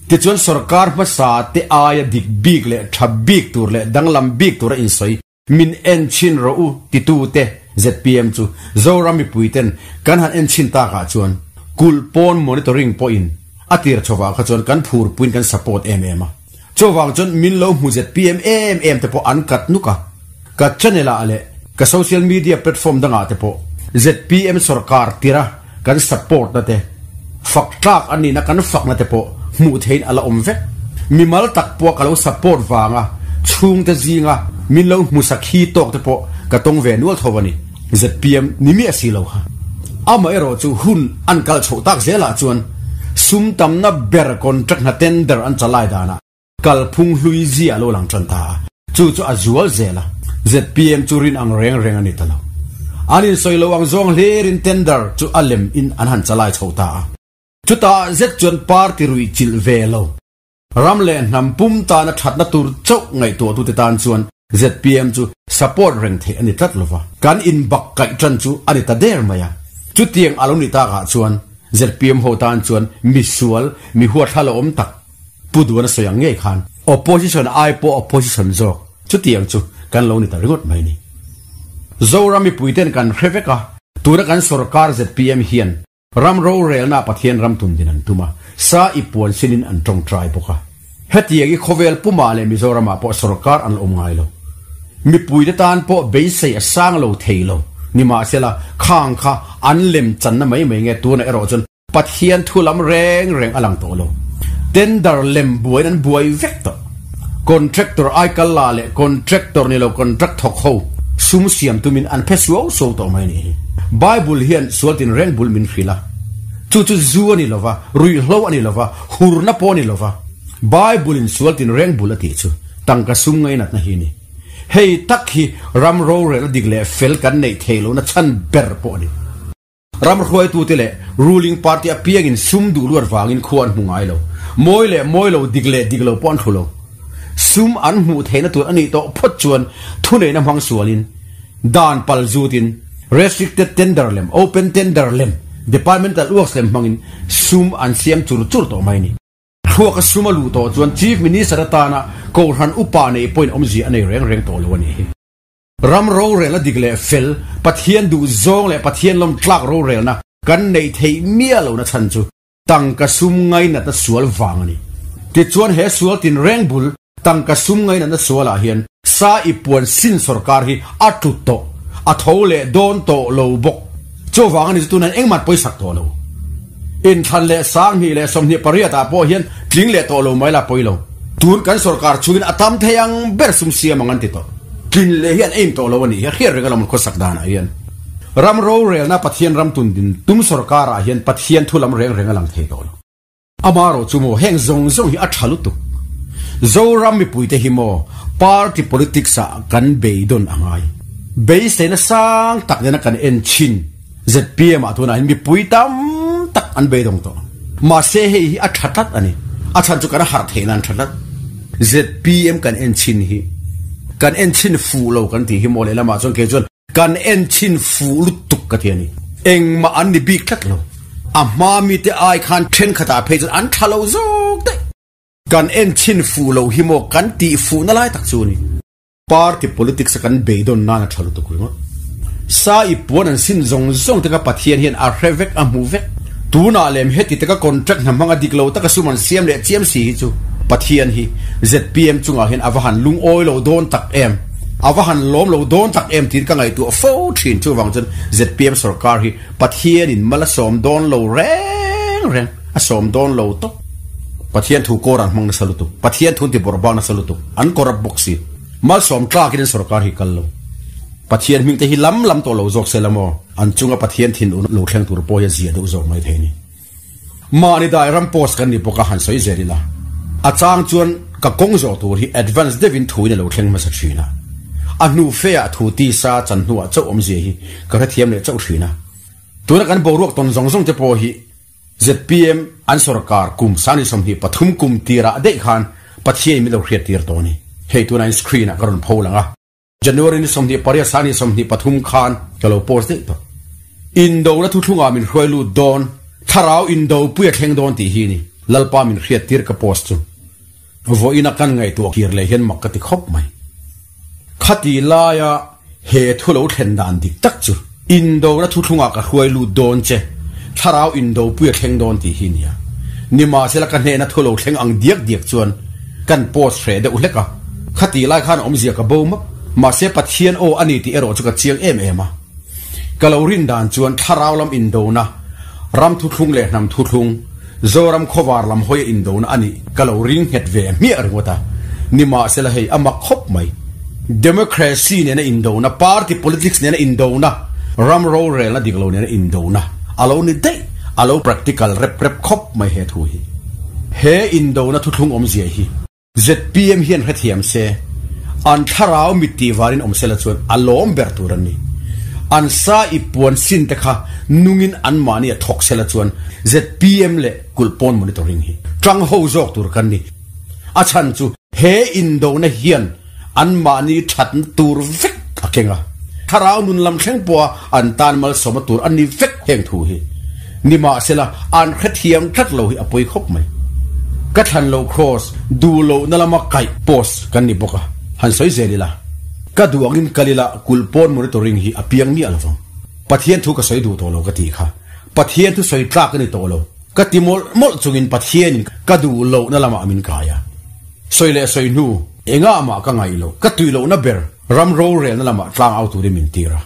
Tichuan sorkar hmasa te aia dik bik leh tha bik tur leh danglam bik tura insawi min en chhin rawh u titute zpm chu Zoram mipuiten kan han en chhin takah chuan kulh pawn monitoring pawhin a tir chhovah kha chuan kan phurpuiin kan support em em a. Chuvang chuan min lo hmu zpm em em te pawh an kat nuk a, ka channel ah leh ka social media platform dangah te pawh zpm sorkar tira kan support na te, fak tlak an nihna kan fakna te pawh hmuh theihin a la awm vek. Mimal tak pawh ka lo support vanga chhungte zinga min lo hmu sakhi tawk te pawh ka tawng ve nual tho a ni. Zpm ni miah si lo kha. Amaherawh chu hun an kal chhoh tak zelah chuan sum tamna ber contract hna tender an chalai danah kalphung hlui zia a lo lang tan ta a, chu chu a zual zel a, zpm chu rin ang reng reng a ni ta lo. An insawi lo ang zawng hlirin tender chu a lem in an han chalai chho ta a. Chutah zet chuan party ruih chilh ve lo. Ram leh hnam pum tana thatna tur chauh ngaihtuahtute tan chuan zpm chu support reng theih a ni tlat lova, kan inbak kaih tan chu a ni ta der mai a. Chutiang a lo ni takah chuan zpm ho tan chuan misual, mi huathla lo awm tak Pu Duan a sawi ang ngei khan opposition ai pawh opposition zawk chutiang chu kan lo ni ta ringawt mai ni. Zoram mipuiten kan hre vek a, tuna kan sorkar zpm hian Ram rorelna Pathian ram tun din an tum a, sa i puan sinin an tawngtai bawk a. Hetiang i khawvel pumah leh Mizoramah pawh sorkar an la awm ngai lo. Mipuite tan pawh beisei a sang lo thei lo. Nimahsela, khang kha an lem channa mai mai nge tunah erawh chuan Pathian thu lam reng reng a lang tawh lo. Tender lem buaiin an buai vek tawh. Contractor aikal la leh contractor ni lo contract thawk ho sum siam tumin an phe suau suau tawh mai a nih hi. Bible hian sual tinreng bul min hrilh a, chu chu zu a ni lova, ruihhlo a ni lova, hurna pawh a ni lova. Bible in sual tinreng bul a tih chu tangka sum ngainatna hi a ni. Hei tak hi ram rorelna dik leh fel kan neih theih lohna chhan ber pawh a ni. Ram hruaitute leh ruling party apiangin sum duh luat vangin khua an hmu ngai lo. Mawi leh mawi lo, dik leh dik lo pawh an thlu lo. Sum an hmuh theihna tur a nih tawh phawt chuan thuneihna hmang sualin, dan pal zutin, restricted tender lem, open tender lem, departmental works lem hmangin sum an siam chur chur tawh mai a ni. Thluaka sum a luh tawh chuan Chief Minister atana Kohhran upa neih pawhin awmzia a nei reng reng tawh lo a nih hi. Ram rorelna dik leh fel, Pathian duh zawng leh Pathian lawm tlak rorelna kan neih theih miah lohna chhan chu tangka sum ngainatna sual vang a ni. Tichuan he sual tinreng bul tangka sum ngainatna sualah hian sa i puan sin sorkar hi a tlut tawh, a tho leh dawn tawh lo bawk. Chuvang a ni chu tunah engmah pawisak tawh lo. Inthlan leh 2028 ah pawh hian tling leh tawh lo mai la pawi lo. Tun kan sorkar chungin a tam thei ang ber sum siam ang an ti tawh. Tlin leh hi an aim tawh lo a nih hi a hriat reng alawm an khawsak danah hian. Ram rorelna Pathian ram tun din tum sorkar ah hian Pathian thu lam reng reng a lang thei tawh lo. Amarawh chu maw heng zawng zawng hi a tha lutuk. Zoram mipuite hi maw party politics ah kan beidawn a ngai. Beiseina sang tak nena kan en thin zpm ah tunah hian mipui tam tak an beidawng tawh. Mahse hei hi a tha tlat a ni. A chhan chu kan harh theih nan tha tlat. Zpm kan en chhin hi kan en chhin fuh lo kan tih hi maw lehlamah chuan kei chuan Kan en chhin fuh lutuk ka ti a ni. Engmah an ni bik tlat lo. A hma mite ai khan thenkhatah phei chuan an tha lo zawk daih. Kan en chhin fuh loh hi maw kan tih fuhna lai tak chu a ni. Party politics a kan beidawn nan a tha lutuk ringawt. Sa i puan an sin zawng zawng te kha Pathian hian a hre vek a hmu vek. Tunah lem heti taka contract hna hmanga dik lo taka sum an siam leh chiam si hi chu Pathian hi zpm chungah hian a va han lungawi lo dawn tak em. A va han lawm lo dawn tak em tiin ka ngaihtuah fo thin. Chuvang chuan zpm sorkar hi Pathianin mal a sawm dawn lo reng reng, a sawm dawn lo tawp. Pathian thu kawr an hmang nasa lutuk, Pathian thu an ti bawrh bak nasa lutuk, an corrupt bawk si. Malsawm tlakin an sorkar hi kal lo. Pathian hming te hi lam lam tawh lo zawk se la maw? An chunga Pathian thin lo thleng tur pawh hi a zia deuh zawk mai thei a ni. Mahni dai ram post kan ni bawk a han sawi zel ila. A chang chuan ka kawng zawh tur hi advance deuhin thuin a lo thleng hmasa thin a. A hnu fe ah thu tisa chan hnuah chauh awmzia hi ka hrethiam leh chauh thin a. Tuna kan boruak tawn zawng zawng te pawh hi zpm an sorkar kum 2023 kum tirah daih khan Pathiain min lo hriat tir tawh a ni. Hei tunah in screen ah ka rawn pho lang a. January ni 28 2023 khan ka lo post daih tawh. Indona thuthlungah min hruai lut dawn, thlarau indo pui a thleng dawn tih hi ni Lalpa min hriat tir ka post chu. Vawiina kan ngaihtuah kir leh hian mak ka ti khawp mai. Khati laia he thu lo thlen dan dik tak chu indona thuthlungah ka hruai lut dawn che, thlarau indo pui a thleng dawn tih hi nia. Nimahsela ka hnehna thu lo thleng ang diak diak chuan. Kan post hreh deuh hlek a, khati lai khan awmzia ka bo map. Mahse Pathian aw a ni tih erawh chu ka chiang em em a. Ka lo rin dan chuan thlarau lam indona, ram thuthlung leh hnam thuthlung, Zoram khawvar lam hawia indona a nih ka lo ring nghet ve hmiah ringawt a. Nimahsela hei a mak khawp mai. Democracy nena indona, party politics nena indona, ram rorelna dik lo nena indona a lo ni daih, a lo practical rep rep khawp mai he thu hi. He indona thuthlung awmzia hi zpm hian hrethiam se, an thlarau mit tih varin awm sela chuan a lawm ber tur an ni. An sa i puan sin te kha nungin anmahni a thawk sela chuan zpm leh kulh pawn monitoring hi tang ho zawk tur kan ni. A chhan chu he indona hian anmahni thatna tur vek a keng a, thlarau nun lam thleng pawha an tan malsawmna tur a ni vek heng thu hi. Nimahsela, an hrethiam tlat lo hi a pawi khawp mai. Ka thlan loh cross duh lohna lama kaih post kan ni bawk a, han sawi zel ila, ka duh angin kal ila kulh pawn monitoring hi a piang miah lo vang. Pathian thu ka sawi duh tawh lo ka tih kha Pathian thu sawi tlak a ni tawh lo. Ka ti mawlh mawlh chungin Pathianin ka duh lohna lamah min kai a. Sawi leh sawi hnu, engah mah ka ngaih loh, ka tui lohna ber ram rorelna lamah tlang au turin min tir a.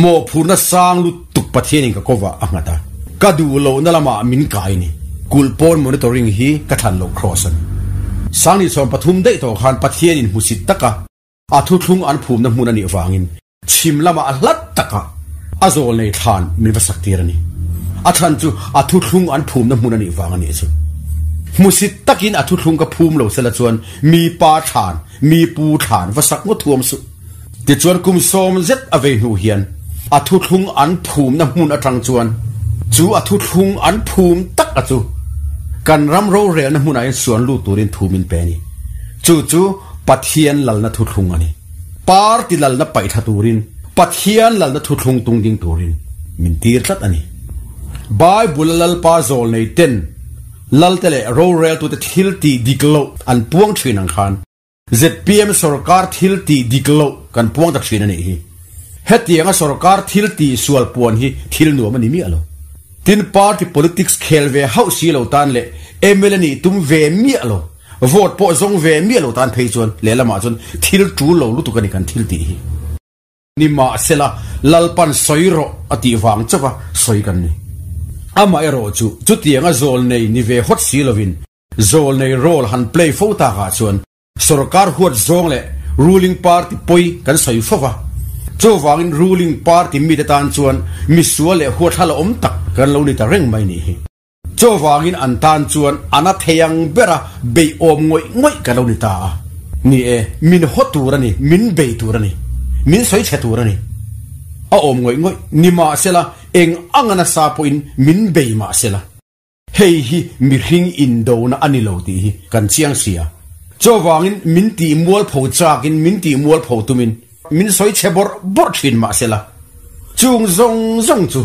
Mawhphurhna sang lutuk Pathianin ka kovah a nghat a. Ka duh lohna lamah min kai ni. Kulh pawn monitoring hi ka thlan loh cross a ni. Sangni 13 daih tawh khan Pathianin hmusit taka a thuthlung an phumna hmun a nih vangin chhim lamah a hlat takah a zawl nei thlan min va sak tir a ni. A chhan chu a thuthlung an phumna hmun a nih vang a nih chu. Hmusit takin a thuthlung ka phum lo sela chuan mi pa thlan, mi pu thlan va sak ngawt thuam suh. Tichuan kum sawm zet a vei hnu hian a thuthlung an phumna hmun atang chuan chu a thuthlung an phum tak a chu kan ram rorelna hmunah hian suan lut turin thu min pe a ni. Chu chu Pathian lalna thuthlung a ni. Party lalna paih thla turin, Pathian lalna thuthlung tung ding turin min tir tlat a ni. Bible-a Lalpa zawl nei ten Lalte leh roreltute thil tih dik loh an puang thin ang khan zpm sorkar thil tih dik loh kan puang ta thin a nih hi. Hetianga sorkar thil tih sual puan hi thil nuam a ni miah lo. Tin, party politics khel ve hauh si lo tan leh mla nih tum ve miah lo. Vote pawh zawng ve miah lo tan phei chuan lehlamah chuan thil tul lo lutuk a ni kan thil tih hi. Nimahsela, Lalpan sawi rawh a tih vang chauh a sawi kan ni. Amaherawh chu chutianga zawl nei ni ve hawt si lovin zawl nei role han play fo takah chuan sorkar huat zawng leh ruling party pawi kan sawi fo va. Chuvangin ruling party mite tan chuan misual leh huathla la awm tak kan lo ni ta reng mai nih hi. Chuvangin an tan chuan a na thei ang bera bei awm ngawih ngawih ka lo ni ta a. Ni e, min haw tur a ni, min bei tur a ni, min sawi chhe tur a ni. A awm ngawih ngawih ni mahsela eng anga nasa pawhin min bei mahsela hei hi mihring indona a ni lo tih hi kan chiang si a. Chuvangin min tih mualpho chakin min tih mualpho tumin Min sawi chhe bawrh bawrh thin mahsela chung zawng zawng chu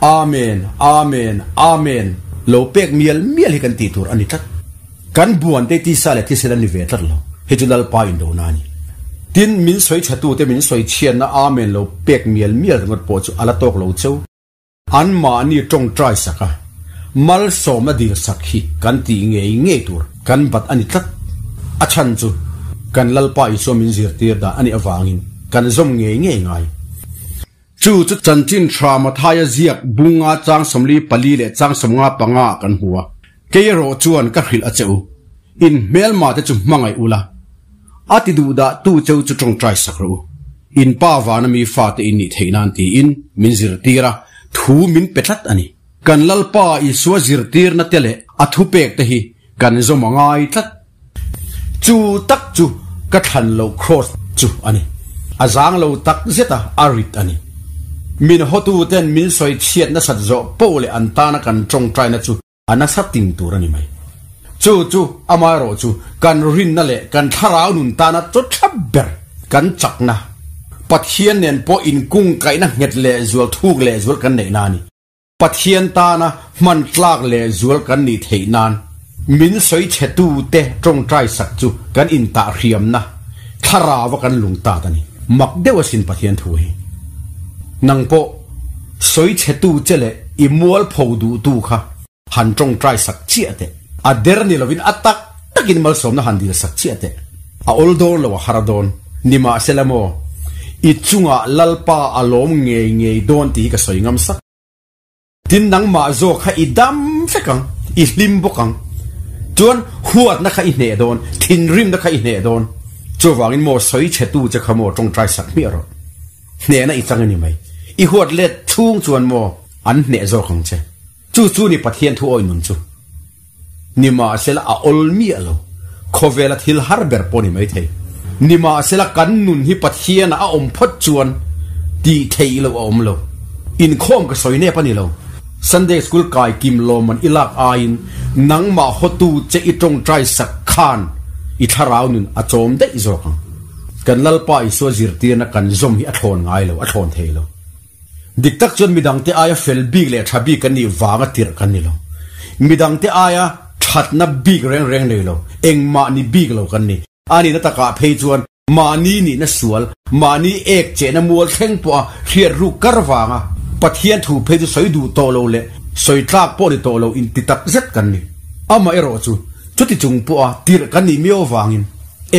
Amen, Amen, Amen lo pek mial mial hi kan tih tur a ni tlat. Kan buan te tisa leh thisel an ni ve tlat lo. Hei chu Lalpa indona a ni. Tin, min sawi chhetute min sawi chhiatna Amen lo pek mial mial ringawt pawh chu a la tawk lo cheu. Anmahni tawngtai sak a, malsawmna dil sak hi kan tih ngei ngei tur kan bat a ni tlat. A chhan chu kan Lalpa Isua min zirtir dan a nih avangin kan zawm ngei ngei ngai. Chu chu chanchin tha Mathaia ziak bunga chang 44 leh chang 55 ah kan hmu a, Kei erawh chuan ka hrilh a che u, in hmelma te chu hmangaih ula, a ti duh dah tu cheu chu tawngtai sak rawh u, in pa vana mi fate in nih theih nan tiin min zirtir a, thu min pe tlat a ni. Kan Lalpa Isua zirtirna te leh a thupek te hi kan zawm a ngai tlat. Chu tak chu ka thlan loh cross chu a ni. A zang lo tak zet a, a rit a ni. Min hawtuten min sawi chhiat nasat zawh poh leh an tana kan tawngtaina chu a nasa ting tur a ni mai. Chu chu amaherawh chu kan rinna leh kan thlarau nun tana chaw tha ber kan chakna, Pathian nen pawh inkungkaihna nghet leh zual thuk leh zual kan neihna a ni. Pathian tana hman tlak leh zual kan nih theih nan min sawi chhetute tawngtai sak chu kan intahhriamna thlarau a kan lung tat a ni. Mak deuh asin Pathian thu hi. Nang pawh sawi chhetu che leh i mualpho duhtu kha han tawngtai sak chiah teh. A der ni lovin a tak tak. takin malsawmna han dil sak chiah teh. A awl dawn lo a har dawn. Nimahsela maw, i chungah Lalpa a lawm ngei ngei dawn tih hi ka sawi ngam sak. Tin nangmah zawk kha i dam vek ang, i hlim bawk ang. Chuan huatna kha i hneh dawn, thinrimna kha i hneh dawn. Chuvangin maw sawi chhetu che kha maw tawngtai sak hmiah rawh. Hnehna i chang a ni mai. I huat let chhung chuan maw an hneh zawk ang che. Chu chu ni Pathian thu awi nun chu. Nimahsela a awl miah lo. Khawvela thil har ber pawh ni mai thei. Nimahsela kan nun hi Pathiana a awm phawt chuan tih theih loh a awm lo. Inkhawm ka sawi nep a ni lo. Sunday School kai kim lawmman i lak aiin nangmah hawtu che i tawngtai sak khan i thlarau nun a chawm daih zawk ang. Kan Lalpa Isua zirtirna kan zawm hi a thlawn ngai lo, a thlawn thei lo. Dik tak chuan midangte aia fel bik leh tha bik kan nih vanga tirh kan ni lo. Midangte aia thatna bik reng reng nei lo, engmah ni bik lo kan ni. A nihna takah phei chuan mahni nihna sual, mahni ek chehna mual thleng pawha hriat ruk kar vanga Pathian thu phei chu sawi duh tawh lo leh sawi tlak pawh ni tawh lo inti tak zet kan ni. Amaherawh chu chuti chung pawha tirh kan nih miau avangin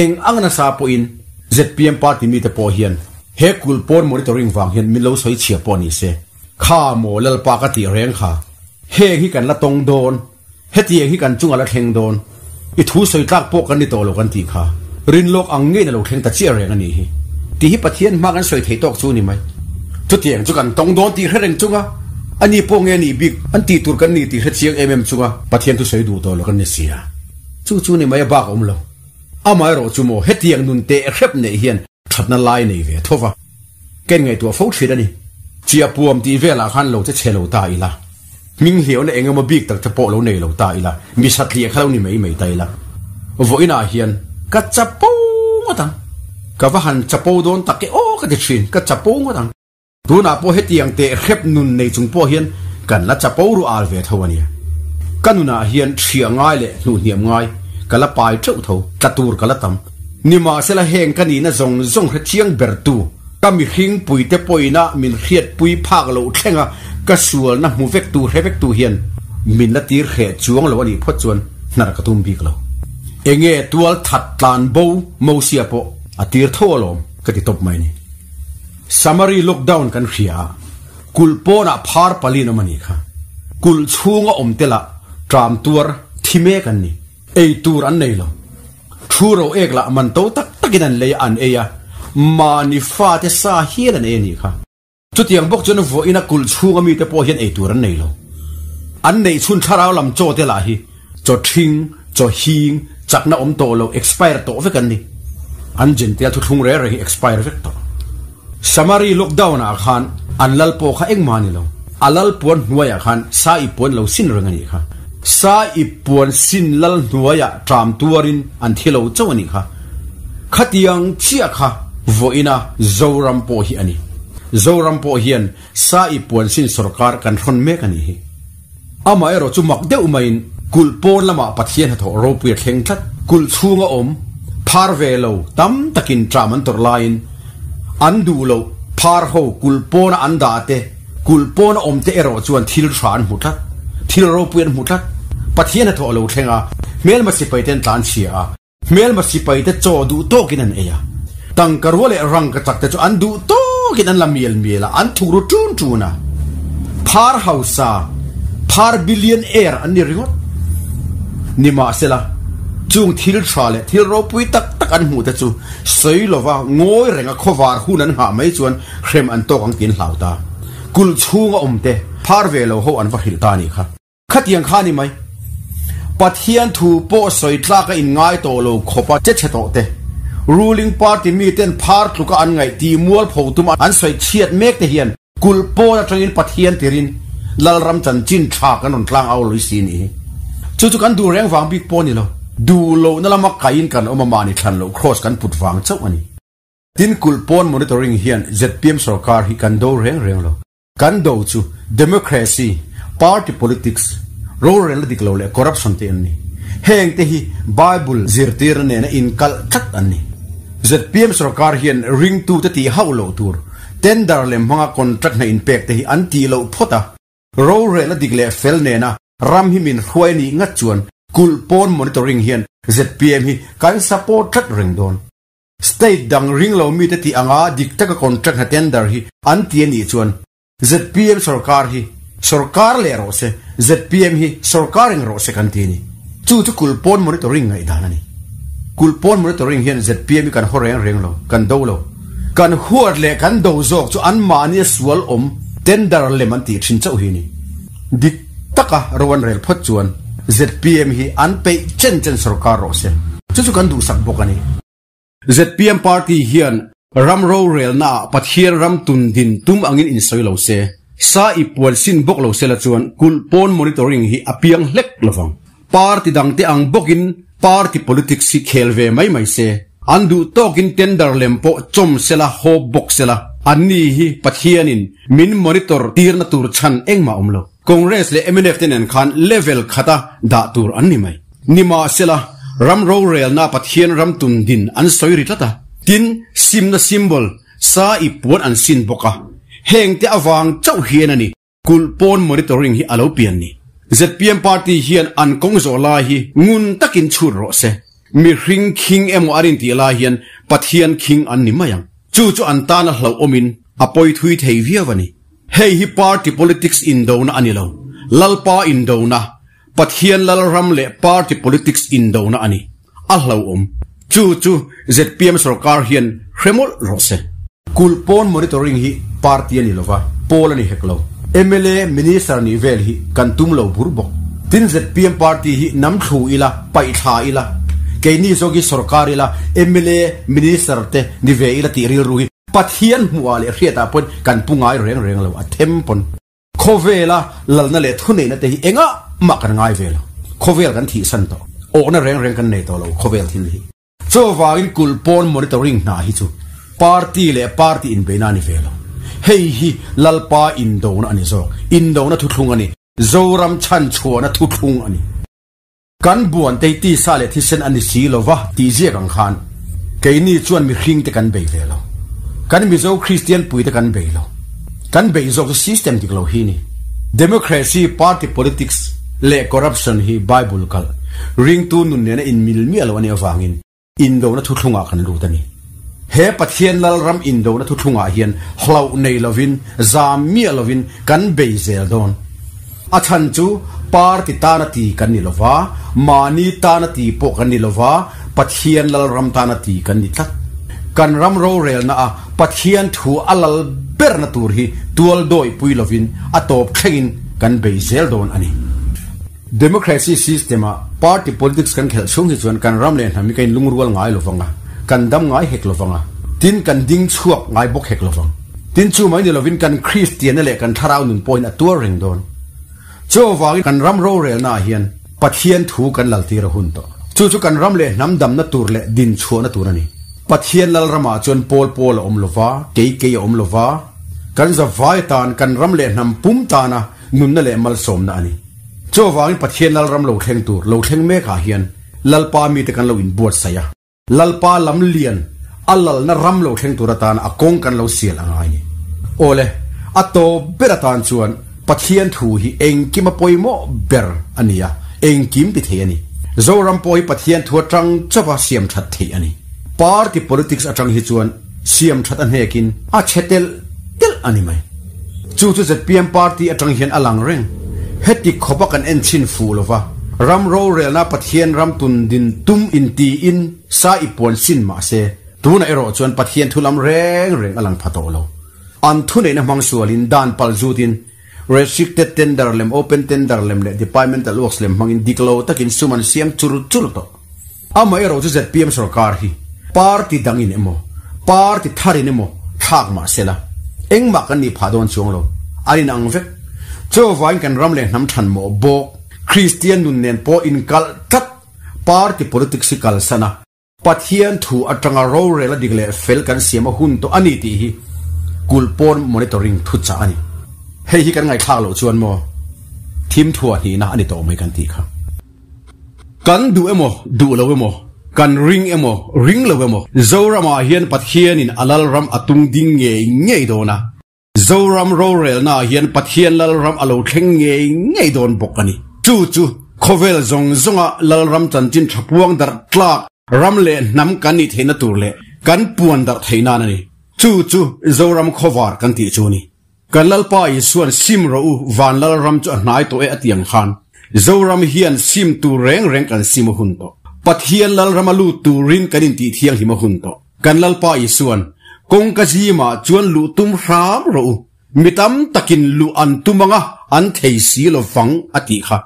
eng ang nasa pawhin zpm party mite pawh hian He kul pawn monitoring vang hian min lo sawi chhia pawh ni se, kha maw Lalpa ka tih reng kha, heng hi kan la tawng dawn, hetiang hi kan chunga la thleng dawn, i thu sawi tlak pawh kan ni tawh lo kan tih kha, rinlawk ang ngeiin a lo thleng ta chiah reng a nih hi. Tih hi Pathian hma kan sawi theih tawk chu a ni mai. Chutiang chu kan tawng dawn tih hre reng chunga, a ni pawh nge nih bik an tih tur kan ni tih hre chiang em em chunga Pathian thu sawi duh tawh lo kan ni si a. Chu chu ni mai a bak a awm lo. Amaherawh chu maw hetiang nun teh hrep neih hian Thatna lai nei ve tho va, ken ngaihtuah fo thin a ni. Chiahpuam tih velah khan lo che chhe lo ta ila, hming hliahna eng emaw bik tak te pawh lo nei lo ta ila, mi satliah kha lo ni mai mai ta ila. Vawiinah hian ka chapo ngawt ang. Ka va han chapo dawn tak e aw ka ti thin, ka chapo ngawt ang. Tunah pawh hetiang teh hrep nun nei chung pawh hian kan la chapo ru al ve tho a nia. Ka nunah hian hria ngai leh hnuhhniam ngai ka la pai teuh tho, tla tur ka la tam. Nimahsela heng ka nihna zawng zawng hre chiang bertu, ka mihring puite pawhina min hriatpui phak loh thlenga ka sualna hmu vektu hre vektu hian min la tir hreh chuang lo a nih phawt chuan hnar ka tum bik lo. Enge tual that tlan bo Mosia pawh a tir tho alawm ka ti tawp mai ni. Samari lockdown kan hria a, kulh pawnah phar paliin awm a nih kha. Kulh chhunga awm te lah tram tuar thi mek an ni. Ei tur an nei lo. Thu ro ek lah man to tak takin an lei a, an ei a, mahni fate sa hial an ei a nih kha. Chutiang bawk chuan vawiina kulh chhunga mite pawh hian ei tur an nei lo. An neih chhun thlarau lam chaw te lah hi chaw ṭhing, chaw hing, chakna awm tawh lo, expire tawh vek an ni. An Gentile thuthlung reng reng hi expire vek tawh. Samari lockdown ah khan an lal pawh kha engmah a ni lo. A lal puan hnuaiah khan sa i puan lo sin reng a nih kha. Sa i puan sin lal hnuaiah ṭam tuarin an thi lo chauh a nih kha. Khatiang chiah kha vawiina Zoram pawh hi a ni. Zoram pawh hian sa i puan sin sorkar kan hrawn mek a nih hi. Amaherawh chu mak deuh maiin kulh pawn lamah Pathian hnathawh ropui a thleng tlat. Kulh chhunga awm, phar ve lo, tam takin tram an tawrh laiin an duh loh phar ho kulh pawna an dah te, kulh pawna awm te erawh chuan thil tha an hmu tlat, thil ropui an hmu tlat. Pathian hnathawh a lo thleng a, hmelma sipai te an tlan chhia a. Hmelma sipai te chaw duh tawkin an ei a, tangka rua leh rangka chak te chu an duh tawkin an la mial mial a, an thuk ru ṭun ṭun a. Phar hausa, phar billion air an ni ringawt. Nimahsela, chung thil ṭha leh thil ropui tak tak an hmuh te chu sawi lova ngawi renga khawvar hun an nghah mai chuan hrem an tawk ang tiin hlau ta. Kulh chhunga awm te, phar ve lo ho an va hrilh ta a nih kha. Khatiang kha ni mai. Pathian thu pawh sawi tlak a inngai tawh lo khawp a che chhe tawh te. Ruling party miten phar tluka an ngaih tih mualpho tum an sawi chhiat mek te hian kulh pawn atangin Pathian tirin Lalram chanchin tha kan rawn tlang au lui si nih hi. Chu chu kan duh reng vang bik pawh a ni lo. Duh lohna lama kaiin kan awm a mahni thlan loh cross kan put vang chauh a ni. Tin kulh pawn monitoring hian zpm sorkar hi kan do reng reng lo. Kan do chu democracy, party politics, rorelna dik lo leh corruption te an ni. Heng te hi Bible zirtirna nena inkalh tlat an ni. Zpm sorkar hian ringtute tih hauh loh tur tender lem hmanga contract hna inpek te hi an tih loh phawt a, rorelna dik leh fel nena ram hi min hruai nih ngat chuan. Kulh pawn monitoring hian zpm hi kan support tlat reng dawn. State dang ring lo mite tih anga dik taka contract hna tender hi an ti a nih chuan zpm sorkar hi sorkar leh rawh se, zpm hi sorkar eng rawh se kan ti a ni. Chu chu kulh pawn monitoring ngaihdan a ni. Kulh pawn monitoring hian zpm hi kan haw reng reng lo, kan do lo. Kan huat leh kan do zawk chu anmahnia sual awm tender lem an tih thin chauh hi a ni. Dik taka ro an rel phawt chuan zpm hi an peih chen chen sorkar rawh se. Chu chu kan duhsak bawk a ni. Zpm party hian ram rorelna ah Pathian ram tun din tum angin insawi lo se, sa i puan sin bawk lo sela chuan kulh pawn monitoring hi a piang hlek lovang. Party dangte ang bawkin party politics hi khel ve mai mai se, an duh tawkin tender lem pawh chawm sela hawp bawk sela, anni hi Pathianin min monitor tirna tur chhan engmah awm lo. Congress leh mnf te nen khan level khata dah tur an ni mai. Nimahsela, ram rorelna Pathian ram tum din an sawi ri tlat a, tin, simna symbol, sa i puan an sin bawk a, hengte avang chauh hian a ni kulh pawn monitoring hi a lo pian ni. Zpm party hian an kawng zawh lai hi ngun takin chhut rawh se. Mihring khing emaw an intih lai hian Pathian khing an ni mai ang. Chu chu an tana hlauhawmin a pawi thui thei viau a ni. Hei hi party politics indona a ni lo, Lalpa indona, Pathian Lalram leh party politics indona a ni. A hlauhawm. Chu chu zpm sorkar hian hre mawlh rawh se. Kulh pawn monitoring hi party a ni lova, pawl a ni hek lo. Mla, Minister nih vel hi kan tum lo bur bawk. Tin zpm party hi nam thlu ila, paih thla ila, keini zawk hi sorkar ila, mla, Minister te ni ve ila tih rilru hi Pathian hmuhah leh hriatah pawn kan pu ngai reng reng lo, a them pawn. Khawvela lalna leh thuneihna te hi engah mah kan ngai ve lo. Khawvel kan thihsan tawh. Awhna reng reng kan nei tawh lo khawvel thil hi. Chuvangin kulh pawn monitoring hna hi chu party leh party inbeihna a ni ve lo. Hei hi Lalpa indona a ni zawk. Indona thuthlung a ni. Zoram chhanchhuahna thuthlung a ni. Kan buan tei tisa leh thisen a ni si lo va tih ziak ang khan keini chuan mihring te kan bei ve lo. Kan Mizo Kristian pui te kan bei lo. Kan beih zawk chu system dik lo hi ni. Democracy, party politics leh corruption hi Bible kalh ringtu nun nena inmil miah lo a nih avangin Indona thuthlungah kan lut a ni. He Pathian Lalram indona thuthlungah hian hlauh nei lovin, zam miah lovin kan bei zel dawn. A chhan chu party tana ti kan ni lova, mahni tana ti pawh kan ni lova, Pathian Lalram tana ti kan ni tlat. Kan ram rorelna a Pathian thu a lal berna tur hi tual dawihpui lovin a tawp thlengin kan bei zel dawn a ni. Democracy system ah party politics kan khelh chhung hi chuan kan ram leh hnam hi ka inlungrual ngai lo vang a, kan dam ngai hek lo vang a, tin kan ding chhuak ngai bawk hek lo vang. Tin chu mai ni lovin kan Kristianna leh kan thlarau nun pawhin a tuar reng dawn. Chu avangin kan ram rorelna ah hian Pathian thu kan laltir a hun tawh. Chu chu kan ram leh hnam damna tur leh din chhuahna tur a ni. Pathian lal ramah chuan pawl pawl a awm lo va, kei kei a awm lo va, kan zavai atan kan ram leh hnam pum tana nunna leh malsawmna a ni. Chuvangin Pathian Lalram lo thleng tur, lo thleng mekah hian Lalpa mite kan lo inbuatsaih a. Lalpa lam lian, a lalna ram lo thleng tur atana a kawng kan lo sial a ngai ni. Awle, a tawp ber atan chuan Pathian thu hi engkim a pawimawh ber a ni a, engkim ti thei a ni. Zoram pawh hi Pathian thu atang chauha siam that theih a ni. Party politics atang hi chuan siam that a hnekin a chhe telh telh a ni mai. Chu chu zpm party atang hian a lang reng. Heti khawpa kan en chhin fuh lova, ram rorelna Pathian ram tun din tum intiin sa i puan sin mah se, tunah erawh chuan Pathian thu lam reng reng a lang pha tawh lo. An thuneihna hmang sualin dan pal zutin restricted tender lem, open tender lem leh departmental works lem hmangin dik lo takin sum an siam chur chur tawh. Amaherawh chu zpm sorkar hi party dangin emaw, party tharin emaw thlak mah sela, engmah kan nih phah dawn chuang lo, an inang vek. Chuvangin kan ram leh hnam than mawh bawk, Kristian nun nen pawh inkalh tlat party politics hi kalsan a, Pathian thu atanga rorel a dik leh fel kan siam a hun tawh a ni tih hi kulh pawn monitoring thuchah a ni. Hei hi kan ngaihthlak loh chuan maw thim thuah hnihna a ni tawh mai kan tih kha. Kan duh emaw, duh lo emaw, kan ring emaw, ring lo emaw, Zoramah hian Pathianin a Lalram a tung ding ngei ngei dawn a. Zoram rorelnaah hian Pathian Lalram a lo thleng ngei ngei dawn bawk a ni. Chu chu Khawvel zawng zawnga Lalram chanchin tha puang darh tlak ram leh hnam kan nih theihna tur leh kan puan darh theih nan a ni. Chu chu Zoram khawvar kan tih chu a ni. Kan Lalpa Isuan sim rawh u, van Lalram chu a hnai tawh e a ti ang khan Zoram hian sim tur reng reng kan sim a hun tawh. Pathian Lalram a lut turin kan intih thianghlim a hun tawh. Kan Lalpa Isuan kawngka zimah chuan luh tum hram rawh u, Mi tam takin luh an tum anga an thei si lo vang a tih kha.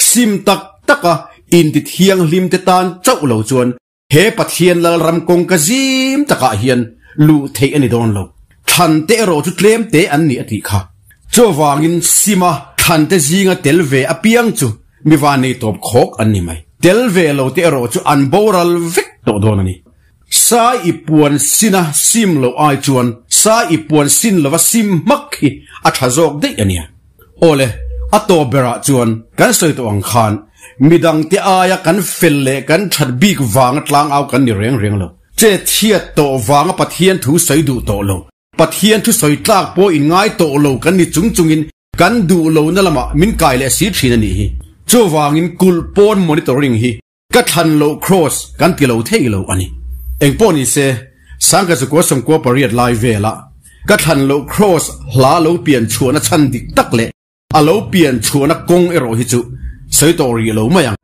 Sim tak taka inti thianghlim te tan chauh lo chuan he Pathian Lalram kawngka zim takah hian luh theih a ni dawn lo. Thlan te erawh chu tlem te an ni a tih kha. Chuvangin sima thlan te zinga tel ve apiang chu mi van nei tawp khawk an ni mai. Tel ve lo te erawh chu an boral vek tawh dawn a ni. Sai i puan sin a sim loh ai chuan sai i puan sin lova sim hmak hi a tha zawk daih a nia. Awle, a tawp berah chuan kan sawi tawh ang khan midangte aia kan fel leh kan that bik vanga tlangau kan ni reng reng lo. Che thiat tawh vanga Pathian thu sawi duh tawh lo. Pathian thu sawi tlak pawh in ngai tawh lo kan ni chung chungin kan duh lohna lamah min kai leh si thin a nih hi. Chuvangin kulh pawn monitoring hi Ka thlan loh Kross kan ti lo thei lo a ni. Engpawh ni se, Sangka Zakua Sawmkua pariat lai vela ka thlan loh Kross hla lo pian chhuahna chhan dik tak leh a lo pian chhuahna kawng erawh hi chu sawi tawh rih lo mai ang.